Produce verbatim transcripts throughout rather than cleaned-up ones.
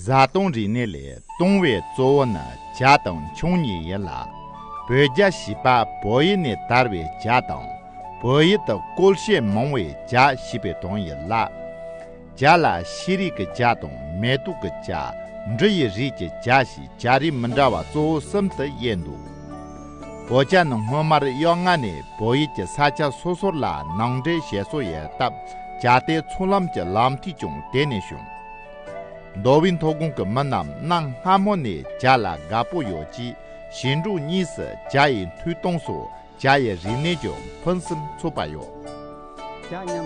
བཟའ་བཏུང་རིག་གནས་ལས་བཏུང་བའི་གཙོ་བོ་ནི་ཇ་དང་ཆང་གཉིས་ཡིན་ལ། བོད་རྒྱ་ཞེས་པ་བོད་ཡུལ་ནས་དར་བའི་ཇ་དང་། བོད་ཡུལ་དུ་བཀོལ་བྱེད་མང་བའི་ཇ་ཞེས་པའི་དོན་ཡིན་ལ། ཇ་ལ་ཤེས་རིག་གི་ཇ་དང་མེ་ཏོག་གི་ཇ། འབྲུ་ཡི་རིགས་ཀྱི་ཇ་ཞེས་ཇ་རིགས་མི་འདྲ་བ་གཙོ་བོ་གསུམ་དུ་དབྱེ་འདུག་བོད་ཇ་ནི་སྔོན་མར་གཡག་རྔ་ནས་བོད་ཡུལ་གྱི་ས་ཆ་སོ་སོར་ལ་ནང་འདྲེན་བྱེད་སྲོལ་ཡོད་སྟབས། ཇ་དེ་ཚོང་ལམ་གྱི་ལམ་ཐིག་ཀྱང་དེ་ནས་བྱུང་། མདོ་དབུས་མཐོ་སྒང་གི་མི་རྣམས་གནའ་སྔ་མོ་ནས་ཇ་ལ་དགའ་པོ་ཡོད་ཅེས། ཞིང་འབྲོག་གཉིས་སུ་ཇ་ཡི་མཐུད་གཏོང་སོགས་ཇ་ཡི་རིག་གནས་ཀྱང་ཕུན་སུམ་ཚོགས་པ་ཡོད།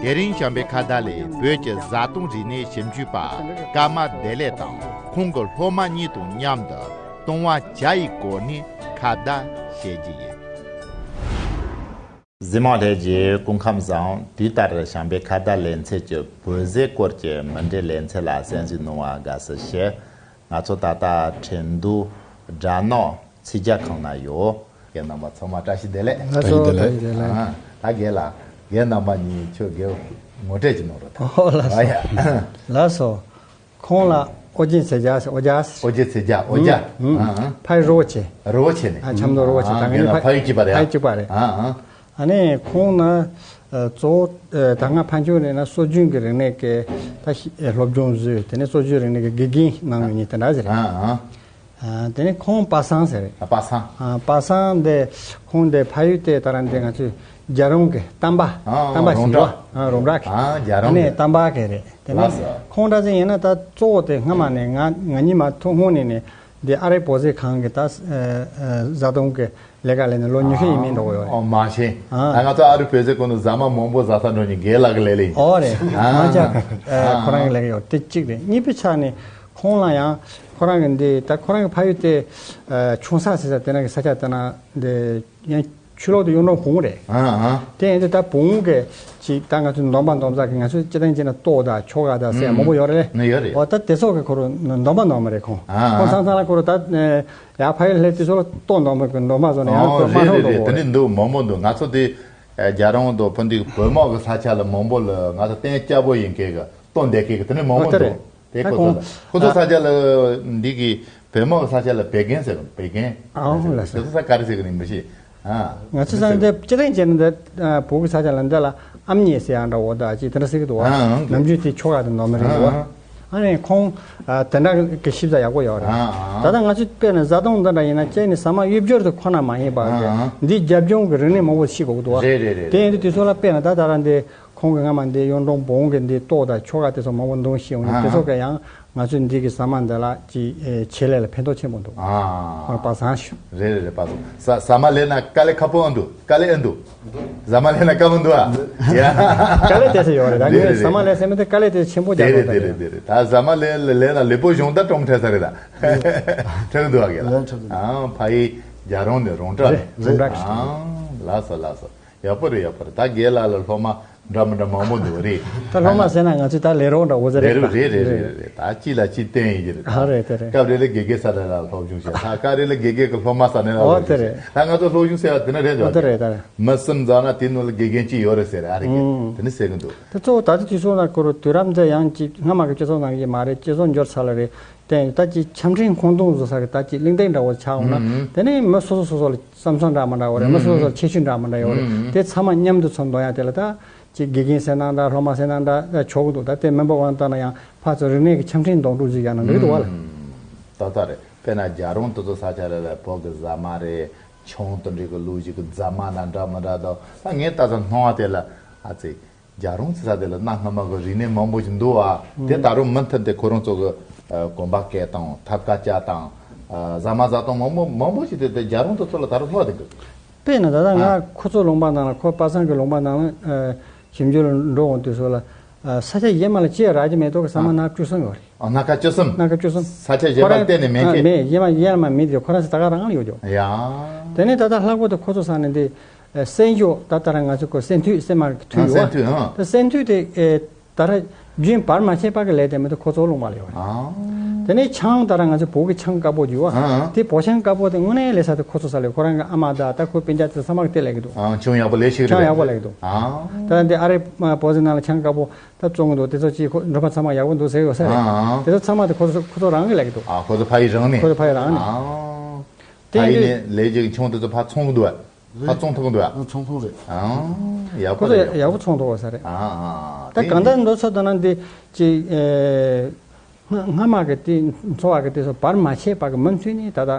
དེ་རིང་བྱམས་པའི་ཁ་བརྡ་ལས་བོད་ཀྱི་བཟའ་བཏུང་རིག་གནས་ཞིབ་འཇུག་པ་ཀརྨ་བདེ་ལེགས་དང་ཁོང་གི་སློབ་མ་གཉིས་དང་མཉམ་དུ་བཏུང་བ་ཇ་ཡི་སྐོར་ནས་ཁ་བརྡ་བྱེད་ཀྱི་ཡིན། གཟིགས་མོ་ལྷན་རྒྱས་སྐུ་ཁམས་བཟང་། དུས་ལྟར་བྱམས་པའི་ཁ་བརྡ་ལེ་ཚན་གྱི་བོད་ཟས་སྐོར་གྱི་མུ་འབྲེལ་ལེ་ཚན་ལ་གསན་གཟིགས་གནང་བར་དགའ་བསུ་ཞུ། ང་ཚོ་ད་ལྟ་ཁྲིན་ཏུའུ་སྦྲ་ནག་ཚིག་ཇ་ཁང་ན་ཡོད། རྒན་རྣམ་པ་ཚང་མ་བཀྲ་ཤིས་བདེ་ལེགས། ལགས་སོ། བཀྲ་ཤིས་བདེ་ལེགས། ཨ། ད་རྒན་ལགས། རྒན་རྣམ་པ་གཉིས་ཁྱོད་རྒན་ངོ་སྤྲོད་ཅིག་གནང་རོགས་དང་། ཨོ་ལགས་སོ། ཨ་ཡ། ལགས་སོ། ཁོང་ལ་ཨོ་རྒྱན་ཚེ་རྒྱལ་ཟེར། ཨོ་རྒྱལ་ཟེར། ཨོ་རྒྱན་ཚེ་རྒྱལ། ཨོ་རྒྱན། ཨུ། ཨ། ཕ་ཡུལ་རི་བོ་ཆེ། རི་བོ་ཆེ་ནས། ཨ། ཆབ་མདོ་རི་བོ་ཆེ། ཨ། ད་ང་གཉིས་ཕ་ཡུལ་གཅིག་པ་རེད། ཕ་ཡུལ་གཅིག་པ་རེད། ཨ། ཨ། ཨ་ནི་ཁོང་ན་གཙོ་བོ་ད་སྔ་ཕན་ཆད་ནས་ན་སྲོལ་རྒྱུན་གྱི་རིག་གནས་ཀྱི་ད་སློབ་སྦྱོང་བཟོས། དེ་ནས་སྲོལ་རྒྱུན་རིག་གནས་ཀྱི་དགེ་རྒན་གནང་མཁན་དེ་འདྲ་ཟེར། ཨ། ཨ། ཨ། དེ་ནས་ཁོང་པ་སངས་ཟེར་རེད། ཨ། པ་སངས། ཨ། པ་སངས་འདི་ཁོང་འདི་ཕ་ཡུལ་དེ་ད་ར་འདི་ང་ཚོའི་རྒྱལ་རོང་གི་གཏམ་པ། ཨ། གཏམ་པ་ཞིག་འདུག་ཨ། རོང་བྲག་གི། ཨ། རྒྱལ་རོང་གི། ཨ་ནི་གཏམ་པ་གི་རེད། དེ་ནས་ལགས་སོ། ཁོང་འདྲ་ཟིག་ཡིན་ན་ད་གཙོ་བོ་དེ་སྔ་མ་ནས་ང་ང་གཉིས་མ་ཐུག་སྔོན་ནས་ནས་འདི་ཨ་རིའི་བོད་ཟས་ཁང་གི་ད་ཨ་ཨ་བཟའ་བཏུང་གི་ལས་ཀ་ལས་ནས་ལོ་ཉི་ཤུ་ཡས་མས་འགྲོ་གི་ཡོད་རེད། ཨོ་མ་ཤེས། ཨ། ད་ང་ཚོ་ཨ་རིའི་བོད་ཟས་ཁང་དུ་ཟ་མ་མང་པོ་ཟ་ས་འགྲོ་ནི་རྒན་ལགས་ཀྱི་ལས་ལས་ཡིན། ཨོ་རེད། ཨ། ང་ཅག་ཨ་ཨ་ཁོ་རང་གི་ལས་ཀ་ཡོད། དེ་གཅིག་རེད། གཉིས་པའི་ཆ་ནས་ཁོང་ལ་ཡང་ཁོ་རང་གི་འདི་ད་ཁོ་རང་གི་ཕ་ཡུལ་དེ་ཨ་ཆུང་ས་ཟེར་ས་དེ་ན་གི་ས་ཆ་དེ་ན་འདི་ཡང་ཆུ་ལོག་ཏུ་གཡུང་དྲུང་བོང་རེད། ཨ་ཨ། དེ་ཡིན་དུས་ད་བོང་གི་ཅིག་ད་ང་ཚོ་འདོམ་པ་འདོམ་ས་གི་ང་ཚོ་སྤྱི་བཏང་བྱས་ན་ལྟོ་དང་ཁྱོ་ག་དང་ཟེར་ཡ་མང་པོ་ཡོད་རེད། ནི་ཡོད་རེད། འོ་ད་དེ་ཚོ་གི་ཁོ་རུ་འདོམ་པ་འདོམ་པ་རེད་ཁོང་། ཨ་ཨ། ཁོང་སང་སང་ལ་ཁོ་རུ་ད་ཡ་ཕ་ཡུལ་སླེབས་དུས་ཚོ་ལ་ལྟོ་འདོམ་པ་གི་འདོམ་པ་བཟོ་ནས་ཡང་ཨོ་ཁོ་མ་རེད་ལྷོང་རེད། དུ་དེ་འདྲ་འདུག་མང་པོ་འདུག་ང་ཚོ་དེ་རྒྱ་རོང་དུ་ཕུ་འདུག་བོད་དམག་གི་ས་ཆ་ལ་མང་པོ་ལ་ང་ཚོ་བསྟན་སྐྱ་པོ་ཡིན་མཁན་གི་ལྟོ་འདེབས་མཁན་གི་དེ་འདྲ་མང་པོ་འདུག་དེ་ཁོ་ཚོ་ལ་ཁོ་ཚོ་ས་ཆ་ལ་འདི་གི་བོད་དམག་གི་ས་ཆ་ལ་བད་ཀན་ཟེར་བད་ཀན། ཨའོ་ལ་ཟེར། དེ་ཚོ་ས་ག་རེ་ཟེར་གི་ནི་མི་ཤེས། ཨ། ང་ཚོ་ས་འདི་སྤྱི་བཏང་བྱས་ན་འདི་བོད་ཀྱི་ས་ཆ་ལ་འདི་ལ་ཨམ་ཉེས་ཟེར་ཡང་འདྲ་བོ་ད་ཅིག་དེ་འདྲ་ཟེར་གི་འདུག་བ། ཨ་ཨ། ནམ་རྒྱུན་དེ་ཁྱོ་ག་དེ་ནོར་མི་རེད་འདུག་བ། ཨ་ཨ། ཨ་ནི་ཁོང་ཨ་དེ་འདྲ་གི་ཞིབ་ཚགས་ཡག་པོ་ཡོད་རེད། ཨ་ཨ། ད་ལྟ་ང་ཚོས་དཔེར་ན་བཟའ་བཏུང་འདི་འདྲ་ཡིན་ན་ཁྱེད་ནི་ཟ་མ་གཡུ་སྦྱོར་དུ་ཁོ་ན་མ་ཡིན་པ་ཨ་ཨ། འདི་རྒྱབ་ལྗོངས་ཀྱི་རིག་གནས་མང་པོ་ཤེས་དགོས་ཀྱི་འདུག་བ། རེད་རེད་རེད། དེ་ཡིན་དུས་དེ་ཚོ་ལ་དཔེར་ན་ད་ད་ར་འདི་ཁོང་གི་སྔ་མ་འདི་གཡུང་དྲུང་བོང་གི་འདི་ལྟོ་དང་ཁྱོ་ག་དེ་ཚོ་མང་པོ་འདོན་ཤེས་ཡོང་ནས་ཨ་དེ་ཚོ་ག་ཡང་ང་ཚོས་འདི་གི་ཟ་མ་འདི་ལ་ཅིག་ཨེ་ཆེད་ལས་ལ་ཕན་ཐོགས་ཆེན་པོ་འདུག་ཨ། ཁོང་པ་སངས་ཞུ། རེད་རེད་རེད། པ་སངས། ཟ་ཟ་མ་ལས་ན་དཀའ་ལས་ཁག་པོ་ཨེ་འདུག་དཀའ་ལས་ཨེ་འདུག་ཟ་མ་ལས་ན་དཀའ་མོ་འདུག་ཨ། ཡ། དཀའ་ལས་དེ་ཚོ་ཡོད་རེད། ད་རེད་ངས་རེད་ཟ་མ་ལས་ཟེར་མི་དེ་དཀའ་ལས་དེ་ཆེན་པོ་རྒྱག་དེ་རེད་དགོས་དེ་རེད་ད་དེ་རེད། ད་ཟ་མ་ལས་ལས་ན་ལེགས་པོ་གཞུང་ད་གྲོང་ཁྲལ་ས་རེད་ད། ཁྲལ་འདུག་ཨ་གེ་ལ། ལན་ཁྲལ་འདུག་ཨ་ཕ་ཡི་རྒྱ་རོང་ནས་རོང་བྲག་རེད། རོང་བྲག་ཨ། ལགས་སོ་ལགས་སོ། ཡག་པོ་རེད་ཡག་པོ་རེད། ད་རྒན་ལགས་ལ་སློབ་མ་འདྲ་མི་འདྲ་མང་པོ་འདུག་རེད། ད་སློབ་མ་ཟེར་ན་ང་ཚོས་ད་ལས་རོགས་འདྲ་བོ་ཟེར་རེད་རེད་རེད་རེད་རེད། ད་གཅིག་ལ་གཅིག་བརྟེན་ཡིན་གྱི་རེད། ཨ་རེད་དེ་རེད། སྐབས་རེ་ལ་དགེ་རྒན་ས་ནས་ལ་སློབ་སྦྱོང་བྱས། ད་སྐབས་རེ་ལ་དགེ་རྒན་གྱི་སློབ་མ་ས་ནས་ལ་ཨོ་སློབ་དེ་སྦྱོང་རེད། བྱས། ད་ང་ཚོ་སློབ་སྦྱོང་ཟེར་བ་དེ་ན་རེད་ཨོ་འདུག་དེ་རེད་ད་རེད། མི་གསུམ་འཛོམས་ན་དེ་ནང་ལ་དགེ་རྒན་གཅིག་ཡོད་རེད་ཟེར་རེད། ཨ་རེད་གི་ཨུམ། དེ་ནི་ཟེར་གི་འདུག་དེ་གཙོ་བོ་ད་ལྟ་དུས་ཚོད་ན་ཁོ་རུ་དུས་རབས་འདི་ཡང་གཅིག་སྔ་མ་གི་སྤྱི་ཚོགས་ནང་གི་མ་རེད། སྤྱི་ཚོགས་འབྱོར་ཚར་ལ་རེད། དེ་ད་ཅིག་ཆ་འཕྲིན་ཁོང་སྟོང་བཟོ་ས་གི་ད་ཅིག་གླེང་སྟེགས་འདྲ་བོ་ཆགས་འོང་ན། ཨུམ། དེ་ནས་མི་སོ་སོ་སོ་སོ་ལ་བསམ་ཚུལ་འདྲ་མི་འདྲ་བ་རེད། མི་སོ་སོ་སོ་ལ་ཁྱད་ཆོས་འདྲ་མི་འདྲ་ཡོད་རེད། ཨུམ། དེ་ཚང་མ་མཉམ་དུ་ཚོ་འདོན་ཡ་དེ་ལ་ད་ཅིག་དགེ་རྒན་ཟེར་ན་འདྲ་སློབ་མ་ཟེར་ན་འདྲ་ད་ཆོག་གི་འདུག་ད་དེ་མིན་པ་དབང་བཏང་ན་ཡང་ཕར་ཚུར་རིག་གནས་ཀྱི་ཆ་འཕྲིན་འདོན་སྤྲོད་ཅིག་ཡང་ན་འགྲིག་གི་འདུག་བ་ལ། ཨུམ། ཏག་ཏག་རེད། དཔེར་ན་རྒྱ་རོང་དེ་ཚོ་ས་ཆ་རེ་ལ་བོད་ཀྱི་ཟ་མ་རེད། ཆང་དང་འབྲེལ་གྱི་ལོ་རྒྱུས་ཀྱི་རྫ་མ་ན་འདྲ་མི་འདྲ་དང་ད་ངས་ལྟ་ས་སྣང་བ་དེ་ལ་ཨ་ཙི། རྒྱ་རོང་ཟེར་ས་དེ་ལ་གནའ་སྔ་མ་གི་རིག་གནས་མང་པོ་ཞིག་འདུག་ཨ། དེ་ད་རུང་མུ་མཐུད་དེ་ཁོ་རང་ཚོ་གི་ཨ་གོམ་པ་སྐྱེལ་སྟངས་ཐབ་ཀ་བཅའ་སྟངས་ཨ་ཟ་མ་ཟ་སྟངས་མང་པོ་མང་པོ་ཞིག་དེ་དེ་རྒྱ་རོང་དེ་ཚོ་ལ་ད་རུང་ལྷག་བསྡད་འདུག་དཔེར་ན་ད་ལྟ་ང་ཨ་ཁོ་ཚོ་ལུང་པ་ནང་ལ་ཁོ་པ་སངས་ཀྱི་ལུང་པ་ནང་ལ་ཨ་ཞིབ་འཇུག་ལ་འགྲོ་འོང་དུས་སུ་ལ་ཨ་ས་ཆ་གཞན་མ་ལ་ཅི་ཡང་རག་གི་མེད་དོ་གི་ཟ་མ་ཨ་སྣ་ཁ་བཅུ་གསུམ་ཡོད་རེད། ཨ་སྣ་ཁ་བཅུ་གསུམ། སྣ་ཁ་བཅུ་གསུམ། ས་ཆ་གཞན་པ་ཁོ་རང་གཏན་ནས་མེད་ཨ་མཁན། མེད། གཞན་མ་གཞན་ལ་མ་མེད་དེ་ཁོ་རང་ས་ད་ག་རང་ལ་ཡོད་ཀྱོ། ཡ། དེ་ནས་ད་ལྟ་ལྷག་པར་དུ་ཁོ་ཚོ་ས་ནས་འདི། ཨ་སྲན་ཞོ་ད་ལྟ་རང་ང་ཚོ་ཁོ་སྲན་ཐུད་སྲན་མ་ཐུད་ཨ་ཡོད་སྲན་ཐུད་ཨ། ད་སྲན་ཐུད་དེ་ཨེ་ད་ར་རྒྱུན་བར་མ་ཆད་པ་གི་ལས་དེ་མི་འདུག་ཁོ་ཚོ་ལུང་པ་ལ་ཡོད་རེད། ཨ། དེ་ནས་ཆང་ད་ར་ང་ཚོ་བོད་ཀྱི་ཆང་དཀར་པོ་ཡོད་བ། ཨང་། དེ་བོད་ཆང་དཀར་པོ་དེ་དངོས་གནས་ལས་ས་དེ་ཁོ་ཚོ་ས་ལས་ཁོ་རང་གི་ཨ་མ་ད་ད་ཁོའི་སྤུན་ཀྱག་དེ་ཚང་མ་གི་དེ་ལས་ཀྱི་འདུག་ཨང་། ཆང་ཡག་པོ་ལས་ཤིག་ཆང་རེད། ཡག་པོ་ལས་ཀྱི་འདུག་ཨང་། ད་འདི་ཨ་རི་བོད་ཟི་ནང་ལ་ཆང་དཀར་པོ་ད་བཙོང་གི་འདུག་དེ་ཚོ་ཅིག་ཁོ་འགྲོ་པ་ཚང་མ་ཡག་པོ་འདུག་ཟེར་ཡོད་ས་རེད། ཨང་། དེ་ཚོ་ཚང་མ་དེ་ཁོ་ཚོ་ཁོ་ཚོ་རང་གི་ལས་ཀྱི་འདུག་ཨ། ཁོ་ཚོ་ཕ་ཡི་རང་ནས། ཁོ་ཚོ་ཕ་ཡི་རང་ནས། ཨང་། དེ་ཕ་ཡི་ཡིན་ནས་ལས་ཀྱི་ཆང་དེ་ཚོ་ཕ་ཚོང་གི་འདུག་ཨ། ཕ་ཚོང་ཐུབ་ཀྱི་འདུག་ཨ། ཨ། ཚོང་ཐུབ་རེད། ཨང་། ཡག་པོ་ཁོ་ཚོ་རེད། ཡག་པོ་ཚོང་ཐུབ་པ་ས་རེད། ཨང་། ཨང་། ད་དེ་གང་ལྟར་འདོད་ཚོད་ད་ན་འདི་ཅིག་ཨེ། སྔ་སྔ་མ་གི་དེ་འཚོ་བ་གི་དེ་ཚོ་བར་མ་ཆད་པ་གི་མུ་མཐུད་ནས་ད་ལྟ་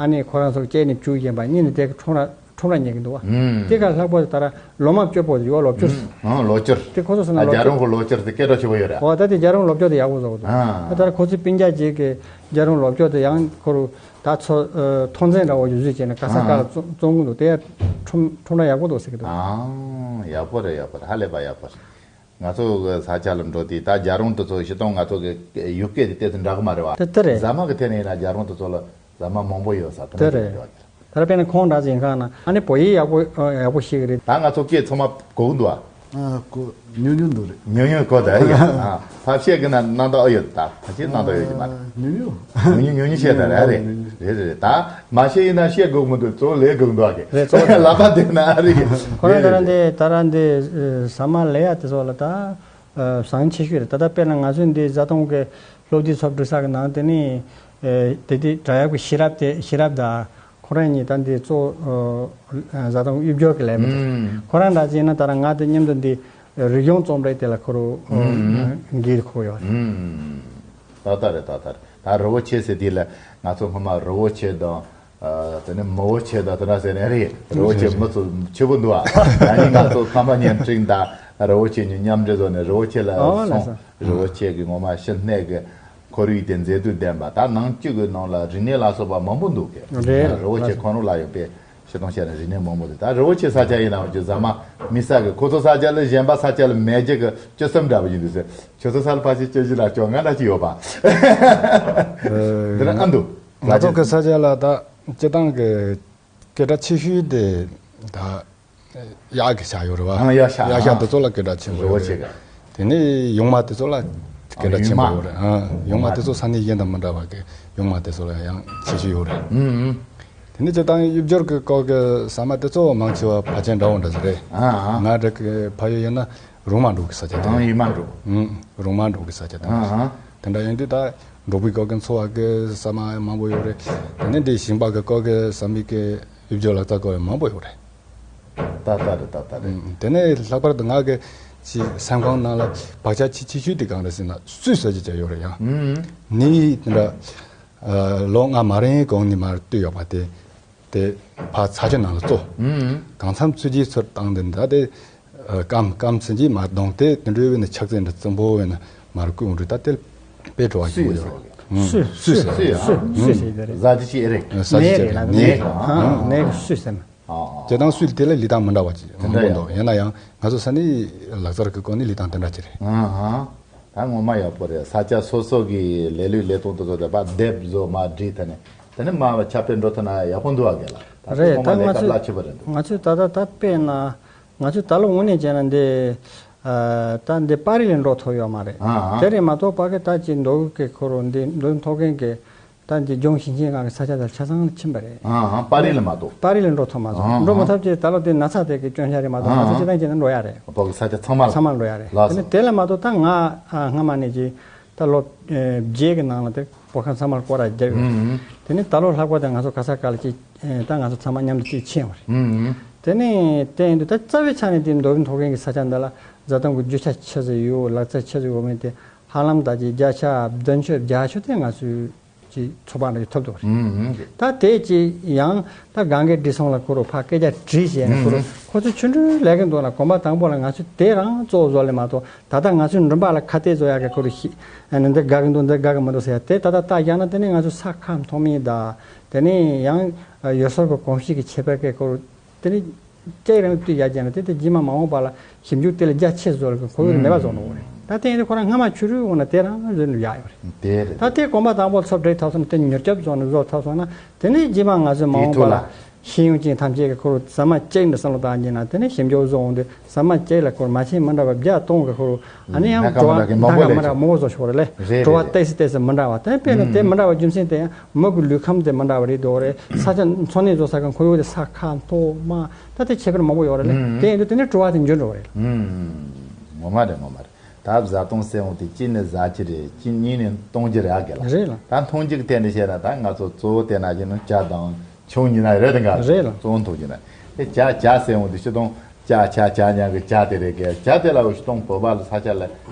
ཨ་ནི་ཁོ་རང་ཚོ་སྐྱེས་ནས་བཅུ་བཞིན་པ་གཉིས་ནས་དེ་གི་ཁྲོམ་ར་ཁྲོམ་ར་ཉོས་ཀྱི་འདུག་བ། ཨུམ། དེ་ག་ལྷག་པར་དུ་ད་ར་ལོ་མ་སྐྱོ་པོ་ཡོད་ལོ་བཅུ། ཨུམ། ཨང་། ལོ་བཅུར། དེ་ཁོ་ཚོ་སོང་ན་ཨ། ལོ་རྒྱལ་བཅུ། རོང་གི་ལོ་བཅུར་དེ་སྐད་གྲགས་ཆེ་པོ་ཡོད་ར། འོ་ད་དེ་རྒྱལ་རོང་ལོ་བཅུ་དེ་ཡག་པོ་བཟོ་གི་འདུག་ཨ། ད་ད་ར་ཁོ་ཚོའི་སྤུན་ཀྱག་ཅིག་གི་རྒྱལ་རོང་ལོ་བཅུ་དེ་ཡང་ཁོ་རུ་ད་ཚོ་ཨ་ཐོན་རྫས་འདྲ་བོ་ཞིག་བཟོས་བྱས་ནས་ག་ས་ག་ལ་བཙོང་བཙོང་གི་འདུག་དེ་ཡང་ཁྲོམ་ཁྲོམ་ར་ཡག་པོ་འདུག་ཟེར་གི་འདུག་ཨང་། ཡག་པོ་རེད། ཡག་པོ་རེད། ཧ་ལས་པ་ཡག་པོ་རེད། ང་ཚོ་གི་ས་ཆ་ལ་འགྲོ་དུས་ད་རྒྱལ་རོང་དེ་ཚོ་སྤྱིར་བཏང་ང་ཚོ་གི་ཡུལ་སྐད་དེ་ཏོག་ཙམ་འདྲ་གི་མ་རེད་བ། དེ་དེ་རེད། ཟ་མ་གི་ཐད་ནས་ཡིན་ན་རྒྱལ་རོང་དེ་ཚོ་ལ་ཟ་མ་མང་པོ་ཡོད་ས་དེ་དེ་འདྲ་རེད། ཡོད་རེད། ད་དཔེར་ན་ཁོང་འདྲ་ཟིན་ཁང་ན་ཨ་ནི་བོད་ཡིག་ཡག་པོ་ཡག་པོ་ཤེས་གི་རེད། ད་ང་ཚོ་སྐད་ཚང་མ་གོ་གི་འདུག་ཨ། ཨ། གོ་ཉུང་ཉུང་འདུག་རེད། ཉུང་ཉུང་གོ་ད་ཡོད་ཨ། ཕ་བཤད་གི་ན་རྣམ་དག་ཨ་ཡོད་ད། ཕ་ཆེ་རྣམ་དག་ཡོད་ཀྱི་མ་རེད། ཉུང་ཉུང་། ཉུང་ཉུང་ཉུང་ཉུང་བཤད་ད་ར་རེད། ཉུང་ཉུང་། རེད་རེད་རེད། ད་མ་བཤད་ཡིན་ན་བཤད་དགོས་མི་འདུག་གཙོ་བོ་ལས་དགོས་འདུག་ཨ་གི། རེད། གཙོ་བོ་ལས། ལབ་པ་དེ་ན་རེད། ཁོ་རང་ད་ར་འདི་ད་ར་འདི་ཟ་མ་ལས་ཡ་དེ་ཚོ་ལ་ད་བཟང་ཆེ་ཤོས་རེད། ད་ལྟ་དཔེར་ན་ང་ཚོའི་འདི་བཟའ་བཏུང་གི་སློབ་དེབ་ཚོ་སྒྲིག་ས་གི་ནང་དེ་ནི་དེ་དེ་དྲ་ཡག་གི་ཤེས་རབ་དེ་ཤེས་རབ་ད། ཁོ་རང་གཉིས་ད་འདི་གཙོ་བོ་བཟའ་བཏུང་དབྱིབས་སྦྱོར་གྱི་ལས་མི་དེ། ཁོ་རང་འདྲ་ཅིག་ཡིན་ན་ད་ར་ང་དེ་མཉམ་དུ་འདི་རིག་གཞུང་རྩོམ་རིག་དེ་ལ་ཁོ་རུ་འགན་ཁུར་ཡོད་རེད། ད་ལྟ་རེད། ད་ལྟ་རེད། ད་རི་བོ་ཆེ་ཟེར་དུས་ལ་ང་ཚོ་སྔོན་མ་རི་བོ་ཆེ་དང་། ཨ། དེ་ནས་མི་བོ་ཆེ་དང་དེ་འདྲ་ཟེར་ནས་རེད། རི་བོ་ཆེ་མི་ཚོ་ཆེ་པོ་འདུག་ཨ། ད་ནི་ང་ཚོ་ཁམས་པ་བརྙན་འཕྲིན་དང་རི་བོ་ཆེ་གཉིས་མཉམ་འབྲེལ་བཟོ་ནས་རི་བོ་ཆེ་ལ་ཨོ་ལགས་སོང་། སོ། རི་བོ་ཆེ་གི་ངོ་མ་ཕྱི་སྣེ་གི་ཁོར་ཡུག་དེ་མཛེས་སྡུག་ལྡན་པ། ད་ནང་བཅུད་ཀྱི་ནང་ལ་རིག་གནས་ལ་སོགས་པ་མང་པོ་འདུག་གི། རེད། རི་བོ་ཆེ་ཁོ་རང་ལ་ཡོད་པའི་སྤྱིར་བཏང་བཤད་ན་རིག་གནས་མང་པོ་འདུག་ད་རི་བོ་ཆེ་ས་ཆ་ཡིན་ནའང་ཅིག་ཟ་མ་མི་ཟ་གི། ཁོ་ཚོ་ས་ཆ་ལ་གཞན་པ་ས་ཆ་ལ་མེད་རྒྱུ་གི་བཅུ་གསུམ་འདྲ་པོ་ཡིན་འདུག་ཟེར། ཁྱོད་ཚོ་ས་ལ་ཕལ་ཆེར་བཅུ་བཞི་ལ་བཅོ་ལྔ་འདྲ་ཅིག་ཡོད་པ། འདི་ལ་ཨ་འདུག་ང་ཚོ་གི་ས་ཆ་ལ་ད་སྤྱིར་བཏང་གི་སྐད་གྲགས་ཆེ་ཤོས་དེ་ད། གཡག་གི་ཤ་ཡོད་རེད་བ། ཨང་། གཡག་ཤ། གཡག་ཤ་ཨང་། དེ་ཚོ་ལ་སྐད་གྲགས་ཆེན་པོ་རི་བོ་ཡོད་ཆེ་རེད། ག་དེ་ནས་ཡུང་མ་དེ་ཚོ་ལ་སྐད་གྲགས་ཆེན་པོ་ཡོད་རེད། ཨང་། ཡུང་མ་དེ་ཚོ་ས་གནས་གཞན་དང་མི་འདྲ་བ་གི་ཡུང་མ་དེ་ཚོ་ལ་ཡང་ཁྱད་ཆོས་ཡོད་རེད། ཨུམ་ཨུམ། དེ་ནས་སྤྱིར་བཏང་དབྱིབས་སྦྱོར་གི་སྐོར་གི་ཟ་མ་དེ་ཚོ་མང་ཆེ་བ་ཕལ་ཆེར་འདྲ་བོ་འདྲ་ཟིག་རེད། ཨང་ཨང་། ང་འདྲ་གི་ཕ་ཡུལ་ཡིན་ན་རོང་མ་འབྲོག་གི་ས་ཆ་དེ་ཨང་། རེད། ཡུལ་མ་འབྲོག་ཨུམ། རོང་མ་འབྲོག་གི་ས་ཆ་དེ་ཨང་ཨང་། དེ་འདྲ་ཡིན་དུས་ད་འབྲོག་པའི་སྐོར་གི་འཚོ་བ་གི་ཟ་མ་མང་པོ་ཡོད་རེད། དེ་ནས་འདི་ཞིང་པ་གི་སྐོར་གི་ཟ་མའི་གི་དབྱིབས་སྦྱོར་ལག་རྩལ་སྐོར་ཡང་མང་པོ་ཡོད་རེད། ད་ལྟ་རེད། ད་ལྟ་རེད། ཨུམ། དེ་ནས་ལྷག་པར་དུ་ང་གི་ཅིག་སེམས་ཁོང་ནང་ལ་བག་ཆགས་ཆེ་ཆེ་ཤོས་དེ་གང་རེད་ཟེར་ན་སུས་ཟ་རྒྱུ་ཅིག་ཡོད་རེད་ཡ། ཨུམ། ནི་དེ་འདྲ་ལོ་ལྔ་མ་རིང་གོང་ནས་མར་བཏུས་ཡོད་པ་དེ། དེ་ཕར་ཚྭ་ཆུ་ནང་ལ་བཙོ། ཨུམ། གང་འཚམ་ཚུད་རྗེས་ཚུར་བཏང་དེ་འདྲ་དེ། སྐམ་སྐམ་ཚུན་གྱིས་མར་བརྡུངས་ཏེ་དེ་འདྲའི་བས་ན་ཆག་ཚད་འདྲ་རྩུབ་པོ་བས་ན་མར་བསྐུས་འོང་རེད། ད་དེ་དཔེ་བྲོ་བ་ཞིག་ཡོད་རེད། སུས་སུས་སུས་སུས་སུས་ཟ་རྒྱུ་ཅིག་ཡོད་རེད། ཟ་རྒྱུ་ཅིག་ཡོད་རེད། ནད་རེད་ལ་ནད་ནད་ཨ་ནད་ཀྱི་སུས་ཟེར་ན། ཨ་ཨ། དེ་དང་སུས་དེ་ལ་ལུས་སྟངས་མི་འདྲ་བ་ཅིག་མང་པོ་འདུག་ཡིན་ན་ཡང་ང་ཚོ་ས་གནས་ལག་རྩལ་གྱི་སྐོར་ནས་ལུས་སྟངས་དེ་འདྲ་ཅིག་རེད། ཨ་ཨ། ད་ངོ་མ་ཡག་པོ་རེད། ས་ཆ་སོ་སོ་གི་ལས་ལུགས་ལས་སྟངས་དེ་ཚོ་དེ་པ་སྡེབ་བཟོ་མ་བསྒྲིགས་ཐ་ནས་དེ་ནས་མ་ཁྱབ་སྤེལ་འགྲོ་ཐུབ་ན་ཡག་པོ་འདུག་བ་གས་ལ། ད་རེད། ངོ་མ་ད་ལས་ང་ཀ་ཚོས་རླབས་ཆེ་པོ་རེད་འདུག་ང་ཚོས་ད་ལྟ་ད་དཔེར་ན་ང་ཚོས་ད་ལོ་དངོས་གནས་བྱས་ན་འདི་ད་འདི་པར་རིས་ལ་འགྲོ་ཐུབ་ཡོད་མ་རེད། ཨ་ཨ། དེ་རེད་མ་གཏོགས་ཕ་གི་ད་ཅིག་མདོ་དབུས་ཀྱི་ཁོ་རང་འདི་མདོ་དབུས་མཐོ་སྒང་གི་ད་འདི་ལྗོངས་ཞིང་ཆེན་ཁག་གི་ས་ཆ་དེར་ཆ་ཚང་ཕྱིན་པ་རེད། ཨ་ཨ། པར་རིས་ལ་མ་གཏོགས། པར་རིས་ལ་འགྲོ་ཐུབ་མ་སོང་། ཨ་ཨ། འགྲོ་མ་ཐུབ་ཅེས་ད་ལོ་དེ་ན་ཚ་དེ་གི་སྐྱོན་ཆ་རེད་མ་གཏོགས་ང་ཚོ་ཨ་ཨ། སྤྱི་བཏང་བྱས་ན་འགྲོ་ཡ་རེད། བོད་ཀྱི་ས་ཆ་ཚང་མ་ལ། ཚང་མ་འགྲོ་ཡ་རེད། ལགས་སོ། དེ་ནས་དེ་ལ་མ་གཏོགས་ད་ང་ཨ་སྔ་མ་ནས་ཀྱི་ད་ལོ་བརྒྱད་ཀྱི་ནང་ལ་དེ་བོད་ཁམས་ཚང་མར་སྐོར་ར་བརྒྱབ་ཡོད། ཨུམ་ཨུམ། དེ་ནས་ད་ལོ་ལྷག་པ་དེ་ང་ཚོ་ག་ས་ག་ལ་ཅིག་ད་ང་ཚོ་ཚང་མ་མཉམ་དུ་ཅིག་ཕྱིན་ཡོད་རེད། ཨུམ་ཨུམ། དེ་ནས་དེ་ཡིན་དུས་ད་རྩ་བའི་ཆ་ནས་དེ་མདོ་དབུས་མཐོ་སྒང་གི་ས་ཆ་འདི་ལ་བཟའ་བཏུང་གི་རྒྱུ་ཆ་ཆི་ཟིག་ཡོད། ལག་རྩལ་ཆི་ཟིག་ཡོད་མེད་དེ་ཧ་ལམ་ད་ཅིག་བརྒྱ་ཆ་བདུན་ཅུ་བརྒྱད་ཅུ་དེ་ང་ཚོས་ཀྱི་ཚོད་དཔག་འདྲ་ཐུབ་འདུག་རེད། ཨུམ་ཨུམ། ད་དེ་ཅི་ཡང་ད་གང་གའི་བྲིས་སོང་ལ་ཁོ་རུ་ཕ་སྐད་ཆ་བྲིས་བྱས་ནས་ཁོ་རུ་ཨུམ་ཨུམ། ཁོ་ཚོ་ཆུང་ཆུང་ལས་ཀྱི་འདུག་ལ་གོམ་པ་དང་པོ་ལ་ང་ཚོས་དེ་རང་གཙོ་བོ་བཟོ་ལེ་མ་གཏོགས་ད་ལྟ་ང་ཚོའི་མགྲིན་པ་ལ་ཁ་གཏད་བཟོ་ཡག་གི་ཁོ་རུ་ཤི་ཨ་ནི་འདི་དགའ་གི་འདུག་འདི་དགའ་གི་མི་འདུག་ཟེར་ཡ་དེ་ད་ལྟ་ལྟ་བཞག་ན་དེ་ནི་ང་ཚོ་ས་ཁ་མཐོ་དམན་ད་དེ་ནི་ཡང་ཡུལ་སྲོལ་གྱི་གོམས་གཤིས་ཀྱི་ཁྱད་པར་གྱི་ཁོ་རུ་དེ་ནི། སྐྱེ་རིང་དུས་ཡ་རྒྱ་ན་དེ་དེ་རྗེས་མ་མ་འོངས་པ་ལ་ཞིབ་འཇུག་དེ་ལ་རྒྱ་ཆེ་བཟོ་ལ་ཁོ་ཡོད་མེད་པ་བཟོ་འདུག་རེད། ད་དེ་ཡིན་དུས་ཁོ་རང་སྔ་མ་ཆུ་རུད་འོང་ན་དེ་རང་བཟོས་ནས་ཡག་ཡོད་རེད། དེ་རེད། ད་དེ་གོམ་པ་དང་པོ་ཚོ་བསྒྲིགས་ཐུབ་སོང་ན་དེ་མྱུར་སྐྱོབ་བཟོ་ནས་བཟོ་ཐུབ་སོང་ན་དེ་ནས་རྗེས་མ་ང་ཚོས་མ་དེའི་འོངས་ཐོག་པ་ལ། ལ་ ཤེས་ཡོན་ཅན་ཐམས་ཅད་ཀྱི་ཁོ་རུ་ཟ་མ་གཅིག་འདི་བསམ་བློ་བཏང་ཉིན་ན་དེ་ནས་ཞིབ་འཇུག་བཟོ་འོང་དུས་ཟ་མ་གཅིག་ལ་ཁོ་རུ་མ་ཆེན་མི་འདྲ་བ་བརྒྱ་སྟོང་གི་ཁོ་རུ་ཨ་ནི་ཡང་སྣ་ཁ་མི་འདྲ་གི་མང་པོ་སྣ་ཁ་སླེབས་མི་འདྲ་ཀྱི་མང་པོ་བཟོ་ཤོག་རེད་ལེ། རེད་བྲོ་བ་རེད་རེད། ཏོག་ཙམ་ཏོག་ཙམ་མི་འདྲ་བ་དེ་དཔེར་ན་དེ་མི་འདྲ་བ་རྒྱུ་མཚན་དེ་ཡང་མི་གི་ལུས་ཁམས་དེ་མི་འདྲ་བ་རེད་འདུག་རེད། ས་ཆ་འཚོ་གནས་བཟོ་ས་གི་ཁོར་ཡུག་དེ་ས་ཁ་མཐོ་དམའ་ད་དེ་ཁྱད་པར་མང་པོ་ཡོད་རེད་ལེ། དེ་ཡིན་དུས་དེ་ནས་བྲོ་བ་དེ་འགྱུར་འགྲོ་རེད། ངོ་མ་རེད་ངོ་མ་རེད། ད་བཟའ་བཏུང་ཟེར་འོང་དུས་གཅིག་ནས་བཟའ་རྒྱུ་རེད། གཅིག་གཉིས་ནས་གཏོང་རྒྱུ་རེད་ཨ་གེ་ལ། རེད་ལ། ད་མཐོང་རྒྱུ་གི་ཐད་ནས་བཤད་ན་ད་ང་ཚོ་གཙོ་བོ་བལྟས་ན་གཞི་ནི་ཇ་དང་ཆུ་གཉིས་ན་རེད་དེ་འགའ་རེད་ལ། གཙོ་བོ་མཐོང་རྒྱུ་ན་དེ་ཇ་ཇ་ཟེར་འོང་དུས་སྤྱིར་བཏང་ཇ་ཇ་ཇ་ཉག་གི་ཇ་དེ་རེད་གེ། ཇ་དེ་ལ་འོ་སྤྱིར་བཏང་བོད་པ་ལ་ས་ཆ་ལ་